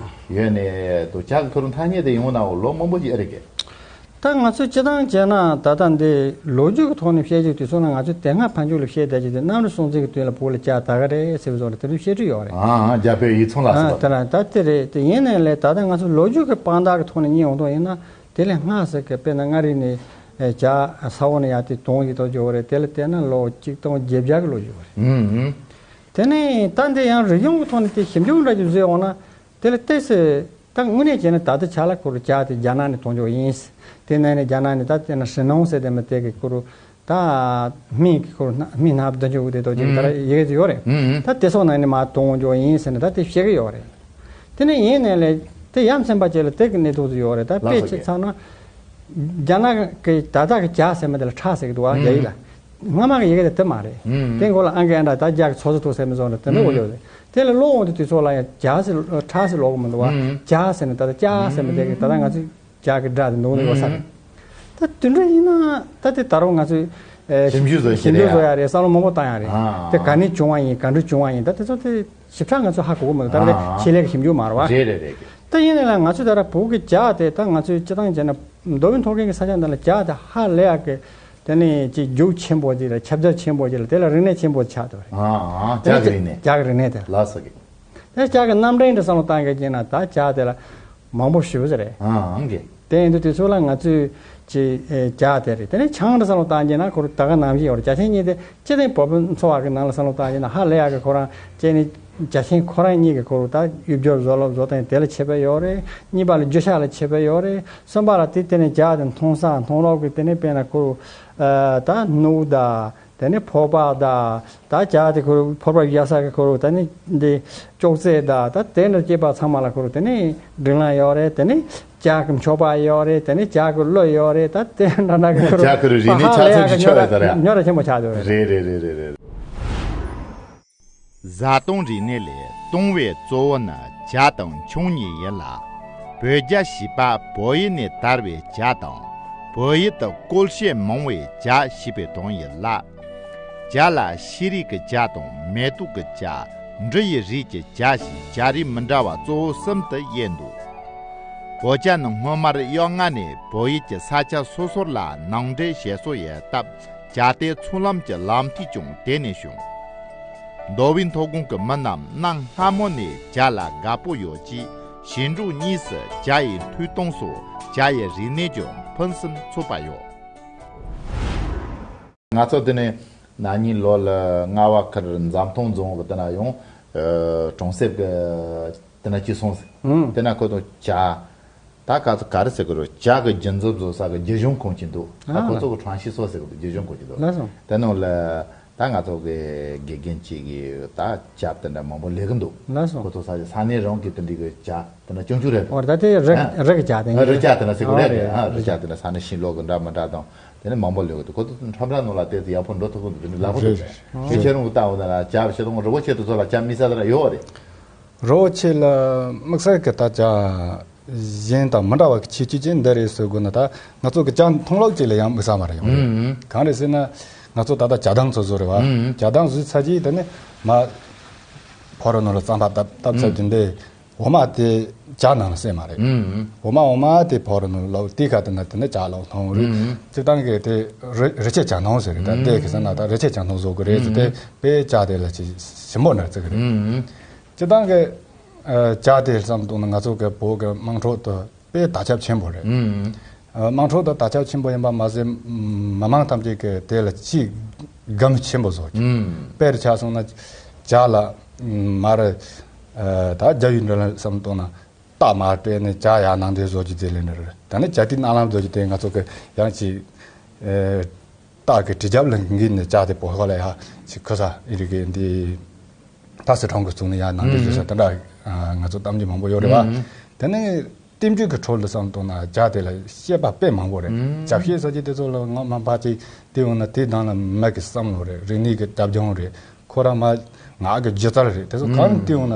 ཡོད་ནས་དུ་ཇ་གི་ཁུ་རུ་ཐ་སྙད་དེ་ཡོང་ན་འོ་ལོ་མང་པོ་ཅིག་ཨེ་རེད་གེ། ད་ང་ཚོས་སྤྱི་བཏང་བྱས་ན་ད་ལྟ་འདི་ལོ་རྒྱུས་ཀྱི་ཐོག་ནས་བཤད་རྒྱུ་དེ་ཚོ་ན་ང་ཚོས་དེ་སྔ་ཕན་ཚུན་ལ་བཤད་བསྡད་རྒྱུ་དེ་གནམ་རི་སྲོང་བཙན་གྱི་དུས་ལ་བོད་ལ་ཇ་ད་ག་རེད་ཟེར་བའི་བཟོ་འདྲ་དེ་འདྲའི་བཤད་རྒྱུ་ཡོད་རེད། ཨ་ཨ་རྒྱ་བོད་ཡིག་ཚང་ལ་ཨ་སོགས་དེ་ལ་ད་དེ་རེད། དེ་ཡིན་ནའི་ལས་ད་ལྟ་ང་ཚོ་ལོ་རྒྱུས་ཀྱི་དཔང་རྟགས་ཀྱི་ཐོག་ནས་རྙེད་འོང་དོན་ཡིན་ན་དེ་ལས་སྔ་ཟེར་གི་དཔེར་ན་མངའ་རིས་ནས་ཇ་ས་འོག་ནས་ཡར་དེ་དོང་ཡིག་ཐོག་འཇོག་རེད། དེ་ལ་བལྟས་ན་ལོ་གཅིག་སྟོང་བརྒྱད་བརྒྱ་གི་ལོ་རྒྱུས་རེད། དེ་ནས་ད་འདི་ཡང་རིག་གཞུང་གི་ཐོག་ནས་དེ་ཞིབ་འཇུག་འདྲ་ཞིག་བཟོས་འོང་ན། དེ་ལ་ཏོག་ཙམ་ད་དངོས་གནས་བྱས་ན་ད་ལྟ་ཇ་ལ་ཁོ་རུ་ཇ་དེ་རྒྱ་ནག་ནས་གཏོང་འཇོག་ཡིན། དེ་ནང་ནས་རྒྱ་ནག་ནས་ད་དེ་ན་ཧྲི་ནང་ཟེར་དེ་མི་དེ་གི་ཁོ་རུ་ད་སྨན་གི་ཁོ་རུ་སྨན་སྣ་བདུན་ཅུ་དེ་དོ་ཅིག་ད་ར་ཡི་གེ་ཡོད་རེད། ད་དེ་སོགས་ནང་ནས་མ་གཏོང་འཇོག་ཡིན་ཟེར་ནས་ད་དེ་བཤད་གི་ཡོད་རེད། དེ་ནས་ཡིན་ནས་ལས་དེ་ཡ་མཚན་པ་ཅིག་ལ་དེ་གི་གནས་ཐུག་ཏུ་ཡོད་རེད། ད་དཔེ་ཅིག་ཚང་ན་རྒྱ་ནག་གི་ད་ལྟ་གི་ཇ་ཟེར་མི་དེ་ལ་ཁྲག་ཟེར་གི་འདུག་ཨ་རྒྱ་ཡིག་ལ། སྔ་མ་གི་ཡི་གེ་དེ་དེ་མ་རེད། དེ་མགོ་ལ་ཨང་ཀི་ཨན་ད་ད་རྒྱ་གི་ཚོ་ཚོ་ཐུག་ཟེར་མི་བཟོ་འདྲ་དེ་འདྲ་འོ་ཡོད་རེད། དེ་ལ་ཀློག་འོང་དུས་དུས་ཚོད་ལ་ཡང་ཇ་ཟེར་ཁྲག་ཟེར་ཀློག་གི་མི་འདུག་བ། ཇ་ཟེར་ནས་ད་ལྟ་ཇ་ཟེར་མི་དེ་གི་ད་ལྟ་ང་ཚོས་ཇ་གི་སྒྲ་དེ་འདུག་ནས་ཡོད་ས་རེད། ད་དེ་འདྲ་ཡིན་ན་ད་དེ་ད་རུང་ང་ཚོས་ཞིབ་འཇུག་བཟོ་ཞིབ་འཇུག་བཟོ་ཡ་རེད། བསམ་བློ་མང་པོ་བཏང་ཡ་རེད། དེ་ག་ནས་བྱུང་བ་ཡིན་ག་འདྲ་བྱུང་བ་ཡིན་ད་དེ་ཚོ་དེ་ཞིབ་ཕྲ་ང་ཚོས་ཧ་གོ་གི་མི་འདུག་ད་ལྟ་ཆེད་ལས་ཀྱི་ཞིབ་འཇུག་མ་རེད་བ། རེད་རེད་རེད། ད་ཡིན་ནའི་ལ་ང་ཚོས་ད་ལྟ་བོད་ཀྱི་ཇ་དེ་ད་ང་ཚོས་སྤྱི་བཏང་བྱས་ན་མདོ་དབུས་མཐོ་སྒང་གི་ས་ཆ་འདི་ལ་ཇ་དེ་ཧ་ལས་ཡག་གི་དེ་ནས་ཅིག་རྒྱུགས་ཆེན་པོ་ཅིག་ལ་ཁྱབ་རྒྱ་ཆེན་པོ་ཅིག་ལ་དེ་ལ་རིག་གནས་ཆེན་པོ་ཆགས་འདུག་རེད། ཨ་ཨ་ཇ་གི་རིག་གནས། ཇ་གི་རིག་གནས་དེ། ལགས་སོ་གི། དེ་ཇ་གི་རྣམ་འདྲེན་དེ་བསམ་བློ་བཏང་གི་ཅིག་ན་ད་ཇ་དེ་ལ་མང་པོ་ཞེ་པོ་ཅིག་རེད། ཨ་ཨང་གི། དེ་ཡིན་དུས་དུས་ཚོད་ལ་ང་ཚོས་ཅིག་ཇ་དེ་རེད། དེ་ནས་ཆང་དེ་བསམ་བློ་བཏང་ཅིག་ན་ཁོ་རང་ད་ག་ནང་བཞིན་ཡོད་རེད། ཇ་ཆེན་གཉིས་དེ་སྤྱི་བཏང་བོད་པའི་འཚོ་བ་གི་ནང་ལ་བསམ་བློ་བཏང་ཅིག་ན་ཧ་ལས་ཡག་གི་ཁོ་རང་ཅིག་ནི་ཇ་ཆེན་ཁོ་རང་གཉིས་ཀྱི་ཁོ་རུ་ད་གཡུ་སྦྱོར་བཟོ་ལོག་བཟོ་སྟངས་དེ་ལ་ཁྱད་པར་ཡོད་རེད། གཉིས་པ་ལ་རྒྱུ་ཆ་ལ་ཁྱད་པར་ཡོད་རེད། གསུམ་པ་ལ་དེ་དེ་ནས་ཇ་དེ་འཐུང་ས་འཐུང་ལོག་གི་དེ་ནས་དཔེར་ན་ཁོ་རུ་ད་སྣུག་དང་དེ་ནས་ཕོར་པ་དང་ད་ཇ་དེ་ཁོ་རུ་ཕོར་པ་བཞག་ས་གི་ཁོ་རུ་དེ་ནས་འདི་ཅོག་ཙེ་དང་ད་དེ་འདྲ་སྐྱེས་པ་ཚང་མ་ལ་ཁོ་རུ་དེ་ནས་སྒྲིག་ལམ་ཡོད་རེད། དེ་ནས་ཇ་གི་མཆོད་པ་ཡོད་རེད། དེ་ནས་ཇ་གི་བླུ་ཡོད་རེད། ད་དེ་འདྲ་འདྲ་གི་ཁོ་རུ་ཇ་གི་རིག་གནས་ཕ་ཧ་ལས་ཡག་གི་ཆགས་ཚུལ་གྱི་ཆོས་རེད་ད་ར། ཉོ་ར་ཆེན་པོ་ཆགས་ཡོད་རེད། རེད་རེད་རེད་རེད་རེད། བཟའ་བཏུང་རིག་གནས་ལས་བཏུང་བའི་གཙོ་བོ་ནི་ཇ་དང་ཆང་གཉིས་ཡིན་ལ། བོད་ཇ་ཞེས་པ་བོད་ཡུལ་ནས་དར་བའི་ཇ་དང་བོད་ཡུལ་དུ་བཀོལ་བྱེད་མང་བའི་ཇ་ཞེས་པའི་དོན་ཡིན་ལ། ཇ་ལ་ཤེས་རིག་གི་ཇ་དང་མེ་ཏོག་གི་ཇ། འབྲུ་ཡི་རིགས་ཀྱི་ཇ་ཞེས་ཇ་རིགས་མི་འདྲ་བ་གཙོ་བོ་གསུམ་དུ་དབྱེ་འདུག་བོད་ཇ་ནི་སྔོན་མར་གཡོ་ལྔ་ནས་བོད་ཡུལ་གྱི་ས་ཆ་སོ་སོར་ལ་ནང་འདྲེན་བྱེད་སྲོལ་ཡོད་སྟབས། ཇ་དེ་ཚོང་ལམ་གྱི་ལམ་ཐིག་ཀྱང་དེ་ནས་བྱུང་། མདོ་དབུས་མཐོ་སྒང་གི་མི་རྣམས་གནའ་སྔ་མོ་ནས་ཇ་ལ་དགའ་པོ་ཡོད་ཅེས་ཞིང་འབྲོག་གཉིས་སུ་ཇ་ཡི་མཐུད་གཏོང་སོགས་ཇ་ཡི་རིག་གནས་ཀྱང་ཕུན་སུམ་ཚོགས་པ་ཡོད། ང་ཚོ་དེ་ནས་ན་ནིང་ལོ་ལ་རྔ་བ་ཁུལ་འཛམ་ཐང་རྫོང་གི་དེ་ན་ཡང་གྲོང་གསེབ་ཀྱི་དེ་ན་སྐྱིད་སོང་ཟེར། དེ་ན་ཁོ་ཚོ་ཇ། ད་ག་ཚོད་ག་རེ་ཟེར་གི་རེད། ཇ་གི་རྒྱུན་འཛིན་བཟོ་ས་གི་རྒྱུ་གཞུང་ཁོངས་ཀྱི་འདུག་ད་ཨ་ཁོ་ཚོ་གི་ཁྲང་ཤི་སོ་ཟེར་གི་འདུག་རྒྱུ་གཞུང་ཁོངས་ཀྱི་འདུག་ལགས་སོ། དེ་ནང་ལ་ད་ང་ཚོ་གི་དགེ་རྒན་གཅིག་གིས་ད་ཇ་དེ་འདྲ་མང་པོ་ལས་གི་འདུག་ལགས་སོ། ཁོ་ཚོ་ས་ས་གནས་རང་གི་དེ་འདྲ་གི་ཇ་དེ་འདྲ་སྐྱོན་བཅུག་རེད་འདུག་འོ་ད་དེ་རི་ཨ་རི་གི་ཇ་དེ་ཨ་རི་ཇ་དེ་འདྲ་ཟེར་གི་རེད་ཨ་རི་ཨ་རི་ཇ་དེ་འདྲ་ས་གནས་ཤིང་ལོ་གི་འདྲ་མི་འདྲ་དང་དེ་ནས་མང་པོ་ལས་གི་འདུག་ཁོ་ཚོ་འཁྲབ་ར་ནང་ལ་དེ་ཚོ་ཡག་པོ་འགྲོ་ཐུབ་གི་འདུག་དེ་འདྲ་ལབ་གི་འདུག་རེད་རེད། དེ་ཁྱེད་རང་གི་ལྟ་འོ་ན་ལ་ཇ་བྱེད་སྟངས་རི་བོ་ཆེ་དེ་ཚོ་ལ་ཇ་དམིགས་བསལ་དེ་འདྲ་ཡོད་རེད། རི་བོ་ཆེ་ལ་དམིགས་བསལ་གྱི་ད་ཇ་གཞན་དང་མི་འདྲ་བ་གི་ཁྱད་ཆོས་ཅན་འདི་རེད་ཟེར་དགོས་ན་ད་ང་ཚོ་གི་ཇ་འཐུང་ལོག་ཅིག་ལ་ཡང་དམིགས་བསལ་མ་རེད་ཡོང་རེད། ཨུམ། གང་རེད་ཟེར་ན་ང་ཚོ་ད་ལྟ་ཇ་དང་ཚོ་བཟོ་རེད་བ། ཨུམ། ཇ་དང་བཟོས་ཚར་རྗེས་དེ་ནས་མ་ཕོ་རོ་ནོར་ལ་རྩམ་པ་བཏབ་བཏབ་ཚར་རྗེས་འདི་འོ་མ་དེ་ཇ་ནང་ལ་བསྲེས་མ་རེད། ཨུམ། འོ་མ་འོ་མ་དེ་ཕོ་རོ་ནོར་ལ་དེ་ག་དེ་ན་དེ་ནས་ཇ་ལ་འཐུང་རེད། ཨུམ། སྤྱིར་བཏང་གི་དེ་རི་རི་ཆེ་ཇ་འཐུང་ཟེར་རེད། ད་ཨུམ། དེ་གི་ཟེར་ན་ད་རི་ཆེ་ཇ་འཐུང་བཟོ་གི་རེད་ཟེར་ཏེ་ཨུམ། དཔེ་ཇ་དེ་ལ་ཅིག་ཞིམ་པོ་འདྲ་བརྩི་གི་རེད། ཨུམ། སྤྱིར་བཏང་གི་ཨ་ཇ་དེ་བསམ་བློ་གཏོང་ན་ང་ཚོ་གི་བོད་ཀྱི་དམངས་ཁྲོད་དུ་དཔེ་དར་ཁྱབ་ཆེན་པོ་རེད། ཨུམ། ཨ་དམངས་ཁྲོད་དུ་དར་ཁྱབ་ཆེན་པོ་ཡིན་པ་མ་ཟད་མི་མང་ཐམས་ཅད་ཀྱིས་དེ་ལ་ཅིག་དགའ་མོས་ཆེན་པོ་བཟོ་གི། ཨུམ། དཔེར་ཆ་སོང་ན་ཇ་ལ་མར་ཨ་ད་ཇ་ཡུ་འདྲ་ལ་བསམ་བློ་གཏོང་ན་རྟ་མར་སྤྲད་ནས་ཇ་ཡར་ནང་དེ་བཟོ་རྒྱུ་དེ་ལས་འདྲ་རེད། ད་ནི་ཇ་དེ་སྣ་ལམ་བཟོ་རྒྱུ་དེ་ང་ཚོ་གི་ཡང་ཅིག་ཨ། སྟག་གི་གྲི་རྒྱབ་ལ་འགུལ་ནས་བཅག་སྟེ་བོད་ཁ་ལ་ཡ་ཅིག་ཁུར་ས་ཨི་རིག་གི་འདི། ད་སི་ཁྲོན་གི་གཙུག་ནས་ཡར་ནང་འདྲེན་བྱེད་ས་དེ་འདྲ་ང་ཚོ་གཏམ་རྒྱུད་མང་པོ་ཡོད་རེད་བ། དེ་ནས་བསྟན་བཅོས་ཀྱི་ཁྲོད་ལ་བསམ་བཏང་ན་རྒྱ་དེ་ལ་བཤད་པ་དཔེ་མང་པོ་རེད། ཇ་བཤད་ཟེར་གྱི་དེ་ཚོ་ལ་ང་མ་ཕར་ཅིག་དེ་འོང་ན་དེ་དང་ལ་མི་གི་བསམ་བློ་རེད། རིག་གནས་ཀྱི་རྒྱབ་ལྗོངས་རེད། ཁོ་རང་མ་ངག་གི་སྒྱུ་རྩལ་རེད། དེ་ཚོ་གང་དེ་འོང་ན་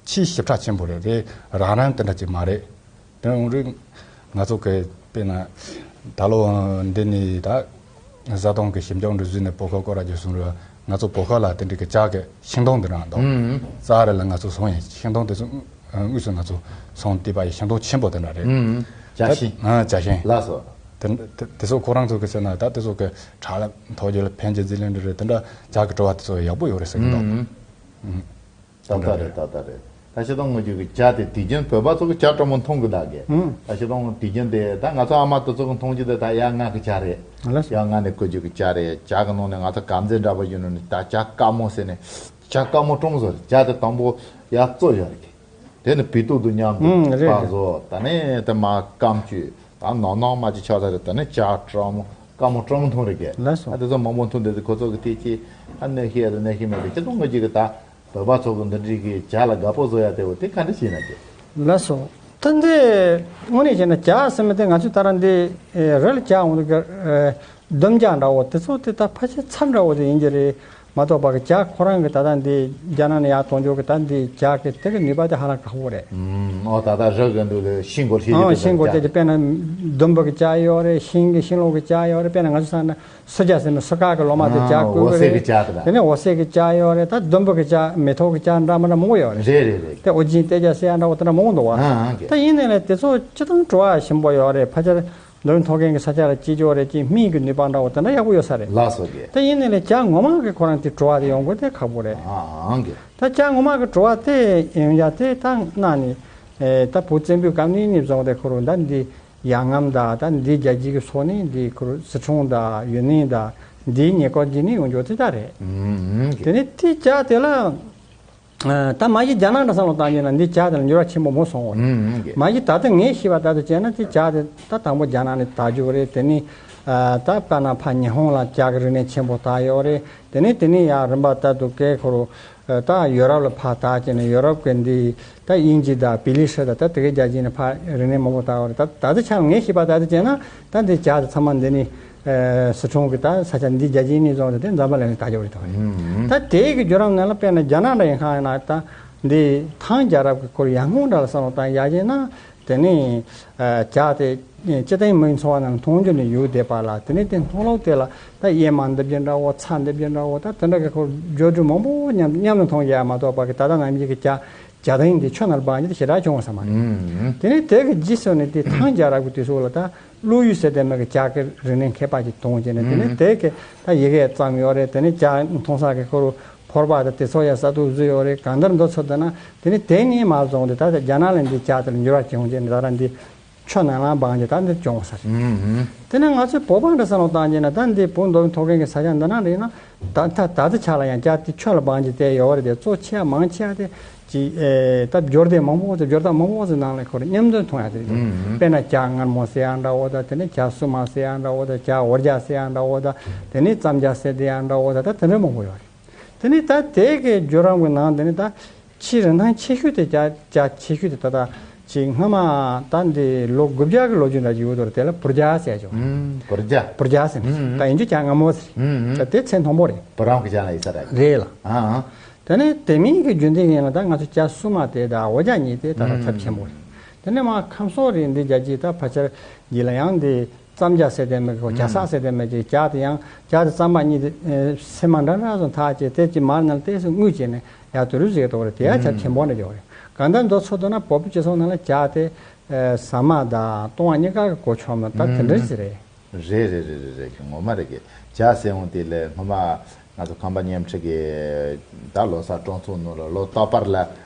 ཆེས་ཞིབ་ཕྲ་ཆེན་པོ་རེད། རེད་རང་རང་དེ་འདྲ་ཅིག་མ་རེད། དེ་འོང་རེད། ང་ཚོ་གི་དཔེར་ན་ད་ལོ་འདི་ནས་ད་བཟའ་བཏུང་གི་ཞིབ་འཇུག་འདྲ་བཟོས་ནས་བོད་ཁ་སྐོར་ར་རྒྱུ་སོང་ར། ང་ཚོ་བོད་ཁ་ལ་དེ་འདྲ་གི་ཇ་གི་ཤིང་སྡོང་འདི་རང་འདུག་ཙ་ར་ལ་ང་ཚོ་སོང་ཡིན། ཤིང་སྡོང་དེ་ཚོ་དངོས་སུ་ང་ཚོ་སོང་བལྟས་པ་ཡིན། ཤིང་སྡོང་ཆེན་པོ་དེ་འདྲ་རེད། ཇ་ཤིང་། ཨ་ཇ་ཤིང་། ལགས་སོ། དེ་དེ་དེ་ཚོ་ཁོ་རང་ཚོ་གི་ཟེར་ན་ད་དེ་ཚོ་གི་ཁྲག་ལ་ཐོག་རྒྱུ་ལ་ཕན་གྱི་རྫས་ལོན་འདྲ་རེད། དེ་འདྲ་ཇ་གི་བྲོ་བ་དེ་ཚོ་ཡག་པོ་ཡོད་རེད་ཟེར་གི་འདུག་ད་ལྟ་རེད། ད་ལྟ་རེད། ད་ཤི་ཏོང་ངོ་རྒྱུ་གི་ཇ་དེ་དུས་རྒྱུན་བོད་པ་ཚོ་གི་ཇ་སྤྲང་མོ་འཐུང་གི་ད་གི་ཨང་། ད་ཤི་ཏོང་དུས་རྒྱུན་དེ་ད་ང་ཚོ་ཨ་མ་དེ་ཚོ་གི་འཐུང་རྒྱུ་དེ་ད་ཡ་ང་གི་ཇ་རེད། ལགས་སོ། ཡ་ང་ནས་བསྐོལ་རྒྱུ་གི་ཇ་རེད། ཇ་གི་ནང་ནས་ང་ཚོ་གབ་རྫས་འདྲ་པོ་ཡོད་ནོ་ནི་ད་ཇ་དཀར་མོ་ཟེར་ནས་ཇ་དཀར་མོ་སྤྲང་བཟོ་རེད། ཇ་དེ་དང་པོ་ཡ་བཙོ་ཡོད་རེད། དེ་ནི་བི་ཏུ་དུ་མཉམ་དུ་ཨང་རེད་པ་རེད། བཟོ་ད་ནས་དེ་མ་སྐམ་བཅུག་ད་ནང་ནང་མ་ཅི་ཆགས་ས་རེད། ད་ནི་ཇ་སྤྲང་མོ་དཀར་མོ་སྤྲང་མོ་འཐུང་རེད་གི་ལགས་སོ། ཨ་དེ་ཚོ་མང་པོ་འཐུང་དེ་དེ་ཁོ་ཚོ་གི་དེ་ཅི་ཨ་གནོད་ཤེས་ཡ་དེ་གནོད་ཤེས་མེད་དེ་ཤི་ཏོང་ངོ་རྒྱུ་གི་ད། བོད་པ་ཚོ་གི་འདི་འདྲའི་གི་ཇ་ལ་དགའ་པོ་བཟོ་ཡ་དེ་བོ་དེ་ག་འདྲ་བྱས་ན་དེ། ལགས་སོ། ད་འདི་དངོས་གནས་བྱས་ན་ཇ་ཟེར་མི་དེ་ང་ཚོས་ད་ར་འདི་རི་ལ་ཇ་འོང་དུས་ཀྱི་ལྡུམ་ཇ་འདྲ་བོ་དེ་ཚོ་དེ་ད་ཕལ་ཆེར་ཚྭ་འདྲ་བོ་དེ་ཡིན་གྱི་རེད་མ་གཏོགས་པ་གི་ཇ་ཁོ་རང་གི་ད་ལྟ་འདི་རྒྱ་ནག་ནས་ཡར་གཏོང་རྒྱུ་གི་ད་འདི་ཇ་གི་དེ་གི་ནུས་པ་དེ་ཧ་ལམ་ཁག་པོ་རེད། ཨོ་ད་ལྟ་རི་གི་འདུག་ལས་ཤིང་སྐོར་ཤེས་ཨོ་ཀྱི་ཤིང་སྐོར་དེ་དཔེར་ན་ལྡུམ་བུ་གི་ཇ་ཡོད་རེད། ཤིང་གི་ཤིང་ལོག་གི་ཇ་ཡོད་རེད། དཔེར་ན་ང་ཚོ་ས་ན། སུ་ཇ་ཟེར་ནས་སུ་ཀ་གི་ལོ་མ་དེ་ཇ་ཨ་བསྐོལ་འོ་གི་ཟེར་རེད། གི་ཇ་དེ་དང་། དེ་ནས་འོ་ཟེར་གི་ཇ་ཡོད་རེད། ད་ལྡུམ་བུ་གི་ཇ་མེ་ཏོག་གི་ཇ་འདྲ་མི་འདྲ་མང་པོ་ཡོད་རེད། རེད་རེད་རེད། དེ་ཨོ་རྒྱན་ཏེ་ཇ་ཟེར་ཡ་འདྲ་བོ་དེ་འདྲ་མང་པོ་འདུག་བ། ཨ་ཨ་གི། ད་ཡིན་ནའི་ལས་དེ་ཚོ་སྤྱི་བཏང་བྲོ་བ་ཞིམ་པོ་ཡོད་རེད། ཕལ་ཆེར་མདོ་དབུས་མཐོ་སྒང་གི་ས་ཆ་ལ་སྐྱེ་ཆོག་རེད། ཅིག་སྨན་གི་ནུས་པ་འདྲ་བོ་དེ་འདྲ་ཡག་པོ་ཡོད་ས་རེད། ལགས་སོ་གི། ད་ཡིན་ནའི་ལས་ཇ་ངོ་མ་གི་ཁོ་རང་དེ་བྲོ་བ་དེ་ཡོང་དགོས་དེ་ཁག་པོ་རེད། ཨ་ཨ་གི། ད་ཇ་ངོ་མ་གི་བྲོ་བ་དེ་ཡོང་ཡ་དེ་ད་གནའ་ནས་ད་བོད་བཙན་པོའི་སྐབས་ནས་ནས་བཟུང་དེ་ཁོ་རང་ད་འདི། ཡ་ངམ་དང་ད་འདི་རྒྱ་རྒྱུད་ཀྱི་ཕྱོགས་ནས་འདི་ཁུར་སི་ཁྲོན་དང་ཡུན་ནན་དང་འདིའི་ཉེ་འཁོར་འདི་ནས་ཡོང་རྒྱུ་དེ་ད་རེད། ཨུམ་ཨུམ་དེ་ནས་དེ་ཇ་དེ་ལ་ད་མ་གཞི་རྒྱ་ནག་འདྲ་བསམ་བློ་བཏང་རྒྱུ་ན་འདི་ཇ་དེ་ལ་འགྱུར་བ་ཆེན་པོ་མོ་སོང་བ་རེད། ཨུམ་ཨུམ་གི། མ་གཞི་ད་ལྟ་ངས་ཤེས་པ་ལྟར་དུ་བྱས་ན་དེ་ཇ་དེ་ད་དང་པོ་རྒྱ་ནག་ནས་དར་རྒྱུ་རེད། དེ་ནས་ད་དཔེར་ན་ཕར་ཉི་ཧོང་ལ་ཇ་གི་རིག་གནས་ཆེན་པོ་དར་ཡོད་རེད། དེ་ནས་དེ་ནས་ཡང་རིམ་པ་ལྟར་དུ་ཀའི་ཁོ་རུ། ད་ཡོ་རོབ་ལ་ཕར་དར་བྱས་ནས་ཡོ་རོབ་ཀྱི་འདི་ད་དབྱིན་ཇི་དང་བི་ལི་ཧྲི་དང་ད་དེ་གའི་རྒྱལ་སྤྱི་ནས་ཕར་རིག་གནས་མང་པོ་དར་བ་རེད། ད་ད་ལྟ་ཆ་ངས་ཤེས་པ་ལྟར་དུ་བྱས་ན་ད་འདི་ཇ་དེ་ཚང་མ་འདི་ནི་སི་ཁྲོན་གྱི་ད་ས་ཆ་འདི་རྒྱལ་སྤྱི་ནས་བཟུང་སྟེ་དེ་འཛམ་བུ་གླིང་ནས་དར་རྒྱུ་རེད་དོ། ད་དེའི་གི་བརྒྱུད་རིམ་ནང་ལ་དཔེར་ན་རྒྱ་ནག་འདྲ་ཡིན་ཁ་ཡིན་ན་ད་འདི་ཐང་རྒྱལ་རབས་ཀྱི་ཁོར་ཡར་སྔོན་འདྲ་ལ་བསམ་བློ་བཏང་ཡག་བྱས་ན། དེ་ནས་ཇ་དེ་སྤྱིར་བཏང་མིའི་འཚོ་བ་ནང་མཐོང་རྒྱུ་ནས་ཡོད་བསྡད་པ་ལ། དེ་ནས་དེ་མཐོང་ལོག་དེ་ལ་ད་གཡེར་མ་འདེབས་རྒྱུ་འདྲ་བོ་ཚྭ་འདེབས་རྒྱུ་འདྲ་བོ་ད་དེ་འདྲ་གི་ཁོ་སྦྱོར་དྲི་མང་པོ་མཉམ་མཉམ་དུ་མཐོང་ཡ་མ་གཏོགས་པ་གི་ད་ལྟ་ནམ་རྒྱུན་གི་ཇ་ཇ་དེ་ཡིན་དེ་ཆུ་ནང་སྦང་རྒྱུ་དེ་ཞེ་དྲག་བྱུང་བ་ས་མ་རེད། དེ་ནས་དེ་གི་རྗེས་སུ་ནས་དེ་ཐང་རྒྱལ་རབས་གི་དུས་སུ་ལ་ད་ཀླུ་ཡུལ་ཟེར་དེ་མི་གི་ཇ་གི་རིག་གནས་མཁས་པ་ཅིག་མཐོང་བྱས་ནས་དེ་ནས་དེ་གི་ད་ཡི་གེ་བརྩམས་ཡོད་རེད། དེ་ནས་ཇ་མཐོང་ས་གི་ཁོ་རུ་ཕོར་པ་དང་དེ་ཚོ་ཡ་ས་དུ་བཟོས་ཡོད་རེད། གང་ལྟར་འདི་ཚོ་དེ་ན་དེ་ནས་དེ་ནས་མ་བཟུང་སྟེ་ད་ལྟ་རྒྱ་ནག་ལ་འདི་ཇ་དེ་ལ་འགྱུར་བ་བྱུང་རྗེས་ནས་ད་ར་འདི་ཆུ་ནང་ལ་སྦང་རྗེས་ད་འདི་བྱུང་ས་རེད། དེ་ནས་ང་ཚོའི་བོད་པ་འདྲ་བསམ་བློ་བཏང་རྗེས་ནས་ད་འདི་བོད་མདོ་དབུས་མཐོ་སྒང་གི་ས་ཆ་འདི་ན་རེད་ན་ད་ད་ད་ལྟ་ཆ་ལ་ཡང་ཇ་དེ་ཆུ་ལ་སྦང་རྗེས་དེ་ཡོད་རེད། དེ་གཙོ་ཆེ་བ་མང་ཆེ་བ་དེ་ཅིག་ཨེ་ད་སྦྱོར་སྡེ་མང་པོ་ཚོ་སྦྱོར་སྟངས་མང་པོ་ཚོའི་ནང་ལ་ཁོ་རེ་མཉམ་དུ་མཐོང་ཡ་དེ་རེད། དཔེར་ན་ཇ་མངར་མོ་ཟེར་ཡ་འདྲ་བོ་ད། དེ་ནས་ཇ་སྲུ་མ་ཟེར་ཡ་འདྲ་བོ་ད། ཇ་འོར་ཇ་ཟེར་ཡ་འདྲ་བོ་ད། དེ་ནས་རྩམ་ཇ་ཟེར་དེ་ཡ་འདྲ་བོ་ད། ད་དེ་འདྲ་མང་པོ་ཡོད་རེད། དེ་ནས་ད་དེ་གའི་བརྒྱུད་རིམ་གྱི་ནང་དེ་ནས་ད་ཆེས་རིན་ཐང་ཆེ་ཤོས་དེ་ཇ་ཇ་ཆེ་ཤོས་དེ་ད་ལྟ་ཅིག་སྔ་མ་ད་འདི་ལོ་དགུ་བརྒྱ་གི་ལོ་རྒྱུས་འདྲ་ཅིག་ཡོད་དོ་རེད། དེ་ལ་བུར་ཇ་ཟེར་ཅོ། ཨུམ། བུར་ཇ། བུར་ཇ་ཟེར་ནས་ཨུམ། ད་ཡིན་རྒྱུ་ཇ་མངར་མོ་ཟེར། ཨུམ་ཨུམ། ད་དེ་ཚད་མཐོན་པོ་རེད། བུ་རམ་གྱི་ཇ་ལ་ཡིན་ས་རེད། རེད་ལ། ཨ་ཨ། དེ་ནས་དེ་མིན་གྱི་རྒྱུན་ལྡན་ཡིན་ལ་ད་ང་ཚོ་ཇ་སྲུ་མ་དེ་དང་འོར་ཇ་གཉིས་དེ་ད་ལྟ་ཚབས་ཆེན་པོ་རེད། དེ་ནས་མ་ཁམས་སོགས་རེད། འདི་རྒྱ་སྐྱེད་ད་ཕལ་ཆེར་རྒྱུད་ལ་ཡང་འདི། རྩམ་ཇ་ཟེར་དེ་མེད་གི། ཇ་ས་ཟེར་དེ་མེད་ཀྱི། ཇ་དེ་ཡང་ཇ་དེ་རྩམ་པ་གཉིས་དེ་སེམས་མ་འདྲ་འདྲ་བཟོ་ཐག་བཅད་དེ་ཅི་མར་ནང་ལྟས་སུ་དངུལ་བྱས་ནས་ཡར་དུ་རུ་ཟེར་གི་འདུག་རེད། དེ་ཡང་ཆ་ཆེན་པོ་འདྲ་ཡོད་རེད། གང་ལྟར་མདོ་ཚོ་དོན་ན་བོད་པའི་སྤྱི་ཚོགས་ནང་ལ་ཇ་དེ་ཟ་མ་དང་བཏུང་བ་གཉིས་ཀ་གི་གོ་ཆོད་མ་ད་དེ་འདྲ་ཞིག་རེད། རེད་རེད་རེད་རེད་རེད། ངོ་མ་རེད་གི། ཇ་ཟེར་འོང་དེ་ལས་སྔོན་མ་ང་ཚོ་ཁམས་པ་མཉམ་འཁྲིས་ཀྱི་ད་ལོ་གསར་གྲོང་ཚོ་ནང་ལ་ལོ་རྟག་པར་ལ་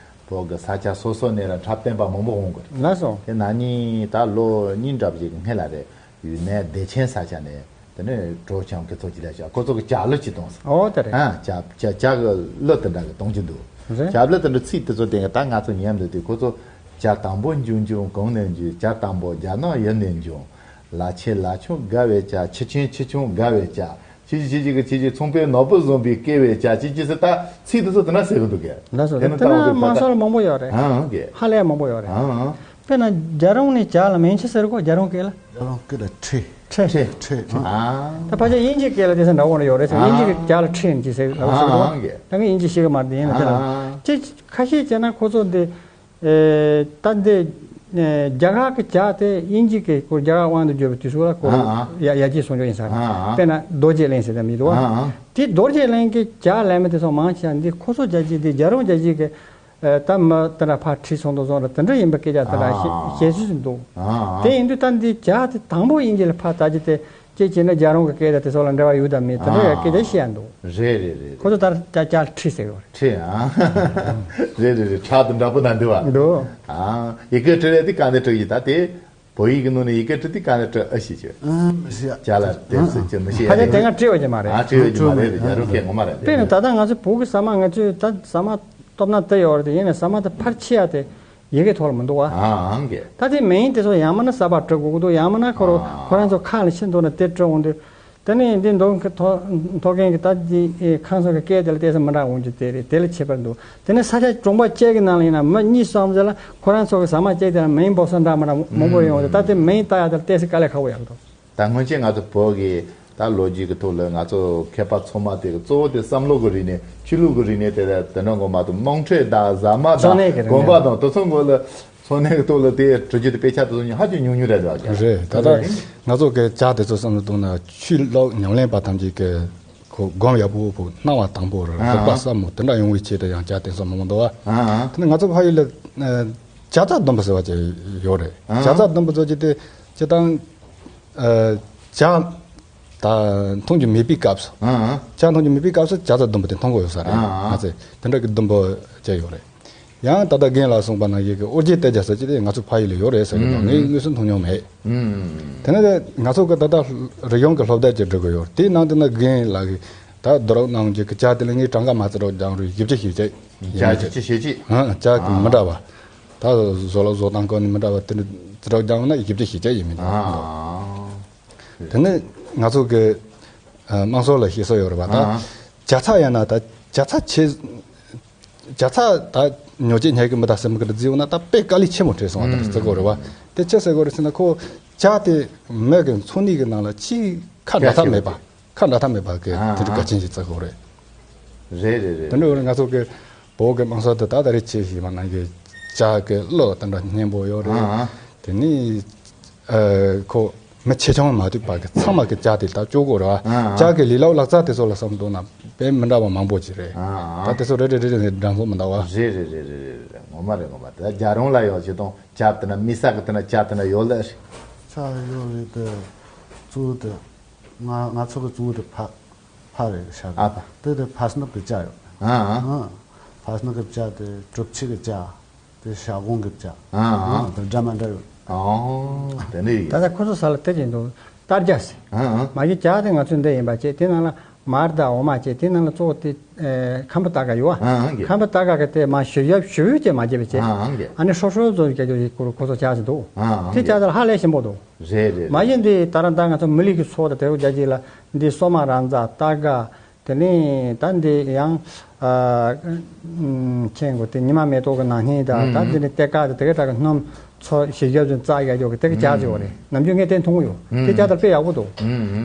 བོད་ཀྱི་ས་ཆ་སོ་སོ་ནས་ལ་འཁྲབ་སྟོན་པ་མང་པོ་འོང་གི་རེད། ལགས་སོ། དེ་ན་ནི་ད་ལོ་གཉིས་འདྲ་བ་ཞིག་གི་སྔོན་ལ་རེད། ཡུན་ནན་བདེ་ཆེན་ས་ཆ་ནས་དེ་ནས་གྲོ་ཆང་གི་ཚོ་ཅི་ལ་བྱ་ཁོ་ཚོ་གི་ཇ་གླུ་ཅི་གཏོང་ས། ཨོ་དེ་རེད། ཨ་ཇ་ཇ་ཇ་གི་གླུ་དེ་འདྲ་གི་གཏོང་གི་འདུག་རེད། ཇ་གླུ་དེ་འདྲ་ཚིག་དེ་ཚོ་དེ་ག་ད་ང་ཚོ་ཉན་འདུག་དུས་ཁོ་ཚོ་ཇ་དང་པོ་འབྱུང་འབྱུང་གང་ནས་འབྱུང་། ཇ་དང་པོ་རྒྱ་ནག་ཡུལ་ནས་འབྱུང་། ལ་ཆེ་ལ་ཆུང་དགའ་བའི་ཇ། ཆུ་ཆེན་ཆུ་ཆུང་དགའ་བའི་ཇ། ཁྱེད་ཀྱིས་ཁྱེད་ཀྱིས་ཁྱེད་ཀྱིས་ཚོང་པའི་ནོར་བུ་བཟུང་བའི་སྐལ་བའི་བྱ་ཁྱེད་ཀྱིས་ཟེར། ད་ཚིག་དེ་ཚོ་དེ་འདྲ་ཟེར་གི་འདུག་གས། ལགས་སོ། དེ་ནི་དེ་ལྟ་བུ་ན་དེ་དམངས་ད་སྲོལ་མང་པོ་ཡོད་རེད། ཨང་གས། ཧ་ལས་མང་པོ་ཡོད་རེད། ཨང་། དཔེར་ན་རྒྱལ་རོང་ནས་བྱ་ལ་མིང་ཅི་ཟེར་གོ། རྒྱལ་རོང་སྐད་ལ། རྒྱལ་རོང་སྐད་ལ་ཁྲི། ཁྲི། ཁྲི། ཁྲི། ཨང་། ཨང་། ད་ཕལ་ཆེར་དབྱིན་ཇིའི་སྐད་ལ་དེ་ཚོ་འདྲ་བོ་ཡོད་རེད་ཟེར། ཨང་། དབྱིན་ཇི་གི་བྱ་ལ་ཁྲི་ཡིན་གྱི་ཟེར་ལབ་ཟེར་གོ། ཨང་གས། ད་ངས་དབྱིན་ཇི་ཤེས་གི་མ་རེད། དེ་ཡིན་ན་དེ་ལ། ཨང་། ཅི་ཁ་ཤས་བྱས་ན་ཁོ་ཚོ་འདི། ཨེ། ད་འདི། ཨེ། རྒྱ་གར་གྱི་བྱ་དེ་དབྱིན་ཇི་གི་ཁོ་རྒྱ་གར་དབང་དུ་བསྒྱུར་བའི་དུས་སུ་ལ་ཁོ། ཨ་ཨ། ཡ་ཡར་རྒྱས་སོང་ཆོག་ཡིན་ས་རེད། ཨ་ཨ། དཔེར་ན་རྡོ་རྗེ་གླིང་ཟེར་དེ་མི་འདུག་ག། ཨ་ཨ། དེ་རྡོ་རྗེ་གླིང་གི་བྱ་ལས་མི་དེ་ཚོ་མང་ཆེ་བ་འདི་ཁོ་ཚོ་རྒྱལ་སྤྱི་འདི་རྒྱལ་རོང་རྒྱལ་སྤྱི་གི། ཨེ། ད་མི་དེ་འདྲ་ཕར་ཁྲིད་སོང་དུ་སོང་ར་དེ་འདྲ་ཡིན་པ་སྐད་ཆ་དེ་འདྲ། ཨ་ཨ། བཤད་སྲོལ་ཞིག་འདུག། ཨ་ཨ། དེ་ཡིན་དུས་ད་འདི་བྱ་དེ་དང་པོ་དབྱིན་ཇི་ལ་ཕར་དར་རྒྱུ་དེ། ཅེས་བྱས་ན་རྒྱལ་རོང་གི་སྐད་དང་དེ་ཚོ་ལ་འབྲེལ་བ་ཡོད་དམ་མེད་དེ་འདྲ་ཡང་སྐད་ཆ་བཤད་ཡ་འདུག། རེད་རེད་རེད། ཁོ་ཚོ་ལྟར་ཅག་ཅག་ཁྲིད་ཟེར་ཡོད་རེད། ཁྲིད་ཨང་། རེད་རེད་རེད། ཁྲག་དང་འདྲ་པོ་ན་འདུག་བ། འདུག། ཨང་། ཡི་གེ་འབྲི་རེད་དེ་ག་ནས་འབྲི་གི་ད་དེ། བོད་ཡིག་གི་ནང་ནས་ཡི་གེ་འབྲི་དེ་ག་ནས་འབྲི་ཨ་ཤེས་ཀྱི། ཨང་། མི་ཤེས་ཡ། ཅག་ལ་དེབ་སུ་ཅི་མི་ཤེས་ཡ་ཕལ་ཆེར་རེད། དེ་སྔ་བྲིས་ཡོད་ཀྱི་མ་རེད། ཨ་བྲིས་ཡོད་ཀྱི་མ་རེད། རྒྱལ་རོང་སྐད་ངོ་མ་རེད། དཔེར་ན་ད་ལྟ་ང་ཚོའི་བོད་ཀྱི་ཟ་མ། ང་ཚོས་ད་ཟ་མ་སྟོབས་ན་དེ་ཡོད་རེད་དེ། ཡིན་ནའི་ཟ་མ་དེ་ཕར་ཕྱེ་ཡ་དེ། ཡི་གེ་ཐོག་ལ་མི་འདུག་བ། ཨང་གས། ད་དེ་མིང་དེ་ཚོ་ཡང་མིན་ན་གསར་པ་འབྲི་དགོས་ཀྱི་འདུག། ཡང་མིན་ན་ཁོ་རང་ཨ་ཁོ་རང་ཚོ་ཁ་ལ་ཕྱིན་འདུག་ན་དེ་འབྲི་འོང་དུས། དེ་ནས་འདི་མདོ་མཐོ་མཐོ་མཁན་གྱི་ད་འདི་ཁང་ཚན་གྱི་སྐད་དེ་ལ་ཏོག་ཙམ་མི་འདྲ་འོང་རྒྱུ་དེ་རེད། དེ་ལ་ཁྱད་པར་འདུག། དེ་ནས་ས་ཆ་གྲོང་པ་གཅིག་གི་ནང་ལ་ཡིན་ན་མི་གཉིས་གསུམ་ཙམ་ལ་ཁོ་རང་ཚོ་གི་ཟ་མ་གཅིག་དེ་ལ་མིང་འབོད་ས་འདྲ་མི་འདྲ་མང་པོ་ཡོང་དུས། ད་དེ་མིང་བཏགས་ཡ་དེ་ལ་ཏོག་ཙམ་དཀའ་ལས་ཁག་པོ་ཡོད་འདུག། ད་སྔོན་ཆད་ང་ཚོ་བོད་ཀྱི་ད་ལོ་རྒྱུས་ཀྱི་ཐོག་ལ་ང་ཚོ་མཁས་པ་ཚང་མ་དེ་གི་གཙོ་བོ་དེ་བསམ་བློ་གི་རིག་གནས། ཆོས་ལུགས་ཀྱི་རིག་གནས་དེ་དེ་འདྲ་ངོ་མ་དང་དམངས་ཁྲོད་དང་ཟ་མ་དང་ཚོང་གནས་ཀྱི་རིག་གནས་དགོན་པ་དང་དེ་ཚོ་ངོ་ལ་ཚོང་གནས་ཀྱི་ཐོག་ལ་དེ་གྲུབ་རྒྱུ་དེ་དཔེ་ཆ་དེ་ཚོ་ཧ་ཅང་ཉུང་ཉུང་རེད་འདུག་ཀྱང་། རེད། ད་ལྟ་ང་ཚོ་གི་བྱ་དེ་ཚོ་བསམ་བློ་གཏོང་ན་ཆོས་ལུགས་ཉམས་ལེན་པ་ཐམས་ཅད་ཀྱི་ཁོ་སྒོམ་ཡག་པོ་ཕུག་སྣང་བ་དང་པོ་རེད། ཨ་རིག་པ་ཨ་ཟབ་མོ་དེ་འདྲ་ཡོང་བའི་ཆེད་དུ་ཡང་བྱ་དེ་ཚོ་མང་པོ་འདུག་བ། ཨ་ཨ། དེ་ནས་ང་ཚོ་ཕ་ཡུལ་ལ་ཨ་བྱ་རྩྭ་ལྡུམ་པ་ཟེར་བ་ཅིག་ཡོད་རེད། ཨ་བྱ་རྩྭ་ལྡུམ་པ་ཚོ་ཅིག་དེ་སྤྱིར་བཏང་། ཨ། བྱ་ད་མཐོང་རྒྱུ་མེད་པའི་སྐབས་སུ། ཨ་ཨ། བྱ་མཐོང་རྒྱུ་མེད་པའི་སྐབས་སུ་བྱ་རྩྭ་ལྡུམ་པ་དེ་མཐོང་གི་ཡོད་ས་རེད། ཨ་ཨ། ང་ཚོས་དེ་འདྲ་གི་ལྡུམ་པ་བྱས་ཡོད་རེད། ཡང་ད་ལྟ་རྒན་ལགས་གསུངས་པ་ནང་བཞིན་གི་ཨོ་རྒྱན་གཏད་རྒྱ་ཟེར་གྱི་དེ་ང་ཚོ་ཕ་ཡུལ་ལ་ཡོད་རེད་ཟེར་གི། ཨུམ། ངས་དངོས་སུ་མཐོང་མྱོང་མེད། ཨུམ། དེ་ནས་ང་ཚོ་གི་ད་ལྟ་རིག་གཞུང་གི་སློབ་དེབ་ཅིག་འབྲི་གི་ཡོད། དེའི་ནང་དུ་ན་རྒན་ལགས་ཀྱིས་ད་བསྡུ་རུབ་གནང་རྒྱུ་གི་བྱ་དེ་ལ་ངས་གྲངས་ཀ་མ་བརྩི་རོགས་སྦྱང་རུ་བཞི་བཅུ་ཞེ་བརྒྱད་ཡིན་མིན་དེ། བྱ་བཞི་བཅུ་ཞེ་གཅིག། ཨ། བྱ་གི་མི་འདྲ་བ། ད་བཟོ་ལ་བཟོ་སྟངས་སྐོར་ནས་མི་འདྲ་བ་དེ་འདྲ་བརྩི་རོགས་སྦྱང་ན་བཞི་བཅུ་ཞེ་བརྒྱད་ཡིན་མིན། ཨ། དེ་ནས་ང་ཚོ་གི་ཨ་དམངས་སྲོལ་ལ་བཤད་སྲོལ་ཡོད་རེད་བ། ད་ཨ་བྱ་ཚྭ་ཡང་ན་ད་བྱ་ཚྭ་ཆེ། བྱ་ཚྭ་ད་ཉོ་ཆེད་ཉལ་གི་མི་ད་སེམས་གི་རྫི་བོ་ན་ད་དཔེ་དཀའ་ལས་ཆེན་མོ་འཕྲད་སོང་བ། ད་ཨུམ། བརྩི་དགོས་རེད་བ། དེ་ཆི་ཟེར་དགོས་རེད་ཟེར་ན་ཁོ་བྱ་དེ་མི་གི་འཚོ་གནས་གི་ནང་ལ་ཅིག་ཁ་འདྲ་ཐབས་མེད་པ། ཁ་འདྲ་ཐབས་མེད་པ་གི་ཨ་དེ་འདྲ་གལ་ཆེན་ཞིག་བརྩི་དགོས་རེད། རེད་རེད་རེད། དེ་འདྲ་ཡོད་རེད། ང་ཚོ་གི་བོད་གི་དམངས་སྲོལ་དེ་ད་ད་རེས་ཆེ་ཞིག་མ་ནང་གི་བྱ་གི་བློ་དེ་འདྲ་སྙན་པོ་ཡོད་རེད། ཨ་ཨ། དེ་ནི་ཨ་ཁོ་མི་ཆེ་ཆུང་མ་ལྟོས་པ་གི་ཚང་མ་གི་བྱ་དེ་ད་སྤྱོད་དགོས་རེད་བ། ཨ་ཨ། བྱ་གི་ལུས་ལག་ལག་རྩལ་དེ་ཚོ་ལ་བསམ་བློ་གཏོང་ན་དཔེ་མི་འདྲ་བ་མང་པོ་ཅིག་རེད། ཨ་ཨ། ད་དེ་ཚོ་རེ་རེ་རེ་རེ་ནས་འགྲན་སློང་མི་འདུག་བ། རེད་རེད་རེད་རེད་རེད། ངོ་མ་རེད། ངོ་མ་རེད། ད་རྒྱལ་རོང་ལ་ཡོད་ཅེ་དང་བྱ་དེ་ན་མི་ས་གི་དེ་ན་བྱ་དེ་ན་ཡོད་ལ། ཆ་ཡོད་རེད་དེ། གཙོ་བོ་དེ། ང་ང་ཚོ་གི་གཙོ་བོ་དེ་ཕ་ཕ་རེད་ཤག། ཨ་ཕ། དེ་དེ་ཕ་སྣབས་ཀྱི་བྱ་ཡོད། ཨ་ཨ། ཨ། ཕ་སྣབས་ཀྱི་བྱ་དེ་གྲུབ་ཆའི་གི་བྱ། དེ་ཞྭ་སྒོང་གི་བྱ། ཨ་ཨ། ཨ། དེ་འདྲ་མ་འདྲ་ཡོད། ཨོ། དེ་འདྲ་ཡིན། ད་ལྟ་ཁོ་ཚོ་ས་ལ་དེ་བཞིན་དུ་སྟར་རྒྱ་ཟེར། ཨ་ཨ། མ་གཞི་བྱ་དེ་ང་ཚོའི་འདི་ཡིན་པ་བྱས། དེ་ནང་ལ་མར་དང་འོ་མ་བྱས། དེ་ནང་ལ་གཙོ་བོ་དེ་ཨེ་ཁམ་བུ་ཏ་ག་ཡོད་ཨ། ཨ་ཨ་གི། ཁམ་བུ་ཏ་ག་གི་དེ་མ་ཞིབ་ཡབ་ཞིབ་ཡོད་ཅེས་མ་བྱས་པ་བྱས། ཨ་ཨ་གི། ཨ་ནི་ཧྲོ་ཧྲོ་བཟོ་རྒྱ་རྒྱུ་ཞིག་ཁོ་ཁོ་ཚོ་བྱ་ཞིག་འདུག། ཨ་ཨ་གི། དེ་བྱ་དེ་ལ་ཧ་ལས་ཞིམ་པོ་འདུག། རེད་རེད་རེད། མ་གཞི་འདི་ད་ར་ད་ང་ཚོ་མི་ལུས་ཀྱི་ཚོགས་དང་དེ་རུ་རྒྱ་ཅིག་ལ་འདི་སོ་མ་ར་མཛའ་ཏ་ག། དེ་ནས་ད་འདི་ཡང་ཨ་ཁྱེད་གོ་དེ་ཉི་མ་མེ་ཏོག་གི་ནག་སྙིང་དང་། ཨུམ། ད་འདི་ནས་ཏེ་ཀ་དང་དེ་ག་ད་གི་སྣུམ་ཚོ་ཞིག་རྒྱབ་ཅིང་བཙག་ཡ་ཡོད་གི། དེ་གི་བྱ་ཅིག་ཡོད་རེད། ནམ་རྒྱུན་ངས་དེ་མཐོང་གི་ཡོད། ཨུམ།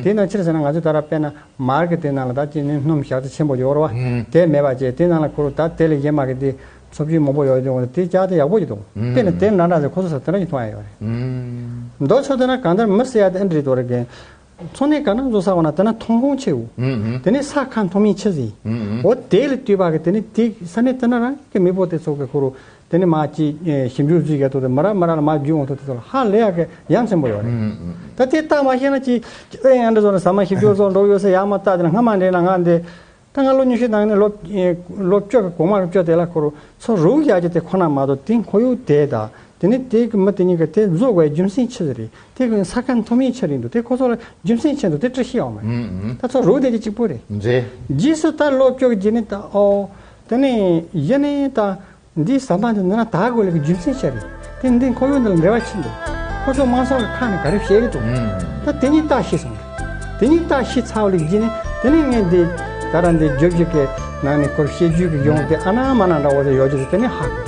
དེ་ན་ཆི་རེད་ཟེར་ན་ང་ཚོས་ད་ར་དཔེར་ན་མར་གི་དེ་ནང་ལ་ད་ཅི་ནི་སྣུམ་ཞག་ཚི་ཆེན་པོ་ཡོད་རེད་བ། ཨུམ། དེ་མེད་པ་བྱས། དེ་ནང་ལ་ཁོ་རུ་ད་དེ་ལས་གཞན་མ་གི་དེ་ཚོ་བཅུད་མང་པོ་ཡོད་ཡོང་། དེ་བྱ་དེ་ཡག་པོ་ཅིག་འདུག། ཨུམ། དཔེར་ན་དེ་ནང་འདྲ་ཟེར་ཁོ་ཚོ་ས་དེ་འདྲ་ཅིག་མཐོང་ཡ་ཡོད་རེད། ཨུམ། མདོ་ཆོས་དེ་ན་གང་ལྟར་མི་ཟེར་ཡ་དེ་ཨ་འདྲ་རེད་དོ་རེད་གན། ཚོང་གནས་ག་ན་བཟོ་ས་བ་ན་དེ་ན་མཐོང་ཁུངས་ཆེའོ། ཨུམ་ཨུམ། དེ་ནས་ས་ཁ་མཐོ་དམན་ཆེ་ཟིན། ཨུམ་ཨུམ། འོ་དེ་ལ་ལྟོས་པ་གི་དེ་ནས་དེ་ས་གནས་དེ་ན་རང་གི་མི་བོ་དེ་ཚོ་གི་ཁོ་རུ་དེ་ནས་མ་ཅི་ཞིབ་འཇུག་བཟོས་ཡ་ཐོག་དེ་མ་ར་མ་ར་ལ་མ་རྒྱུས་འོང་ཐོག་དེ་ཚོ་ལ་ཧ་ལས་ཡ་གི་ཡ་མཚན་པོ་ཡོད་རེད། ཨུམ་ཨུམ། ད་དེ་ལྟ་མ་ཤེས་ན་ཅི་ཨེ་ཡང་འདྲ་བཟོ་ན་ཟ་མ་ཞིབ་འཇུག་བཟོ་འགྲོ་ཡོད་ས་ཡ་མ་ལྟ་དེ་ན་སྔ་མ་འདྲེན་ན་ང་འདི། ད་ང་ལོ་ཉི་ཤུ་ནང་ནས་ལོ་ལོ་བཅུ་གི་གོང་མ་ལོ་བཅུ་དེ་ལ་ཁོ་རུ་ཚོ་རུག་ཡག་གི་དེ་ཁོ་ན་མ་གཏོགས་དེ་ཁོར་ཡུག་དེ་དང་དེ་ནི་དེ་གི་མི་དེ་གཉིས་ཀ་དེ་བཟོ་དགོས་རྒྱུ་མཚན་ཆི་ཟིག་རེད། དེ་གི་ས་ཁ་མཐོ་དམན་ཆི་རེད་འདུག། དེ་ཁོ་ཚོ་ལ་རྒྱུ་མཚན་ཆི་འདུག། དེ་འདྲ་ཤེས་ཡོང་མ་རེད། ཨུམ་ཨུམ། ད་ཚོ་རུག་དེ་དེ་གཅིག་པོ་རེད། རེད། རྗེས་སུ་ད་ལོ་བཅུ་གི་རྗེས་ནས་ད་ཨོ་དེ་ནས་ཡིན་ནའི་ད། འདིའི་ཟ་མ་འདི་འདི་ན་དག་དགོས་ལེགས་རྒྱུ་མཚན་ཆ་རེད། དེ་འདི་ཁོར་ཡུག་འདི་ལ་འབྲེལ་བ་ཆེན་འདུག། ཁོ་ཚོ་དམངས་སྲོལ་གྱི་ཁ་ནས་ག་རེ་བཤད་གི་འདུག། ཨུམ། ད་དེ་གཉིས་ལྟ་ཤེས་སོང་། དེ་གཉིས་ལྟ་ཤེས་ཚར་བ་ལེགས་རྗེས་ནས་ དེ་ནས་ངས་འདི་ད་རང་འདི་བརྗོད་བྱེད་ཀྱི་ནང་ནས་ཁོར་བཤད་རྒྱུད་ཀྱི་ཡོང་དེ་ཨ་ན་མ་ན་འདྲ་བོ་དེ་ཡོད་ཀྱི་དེ་ནས་ཧ།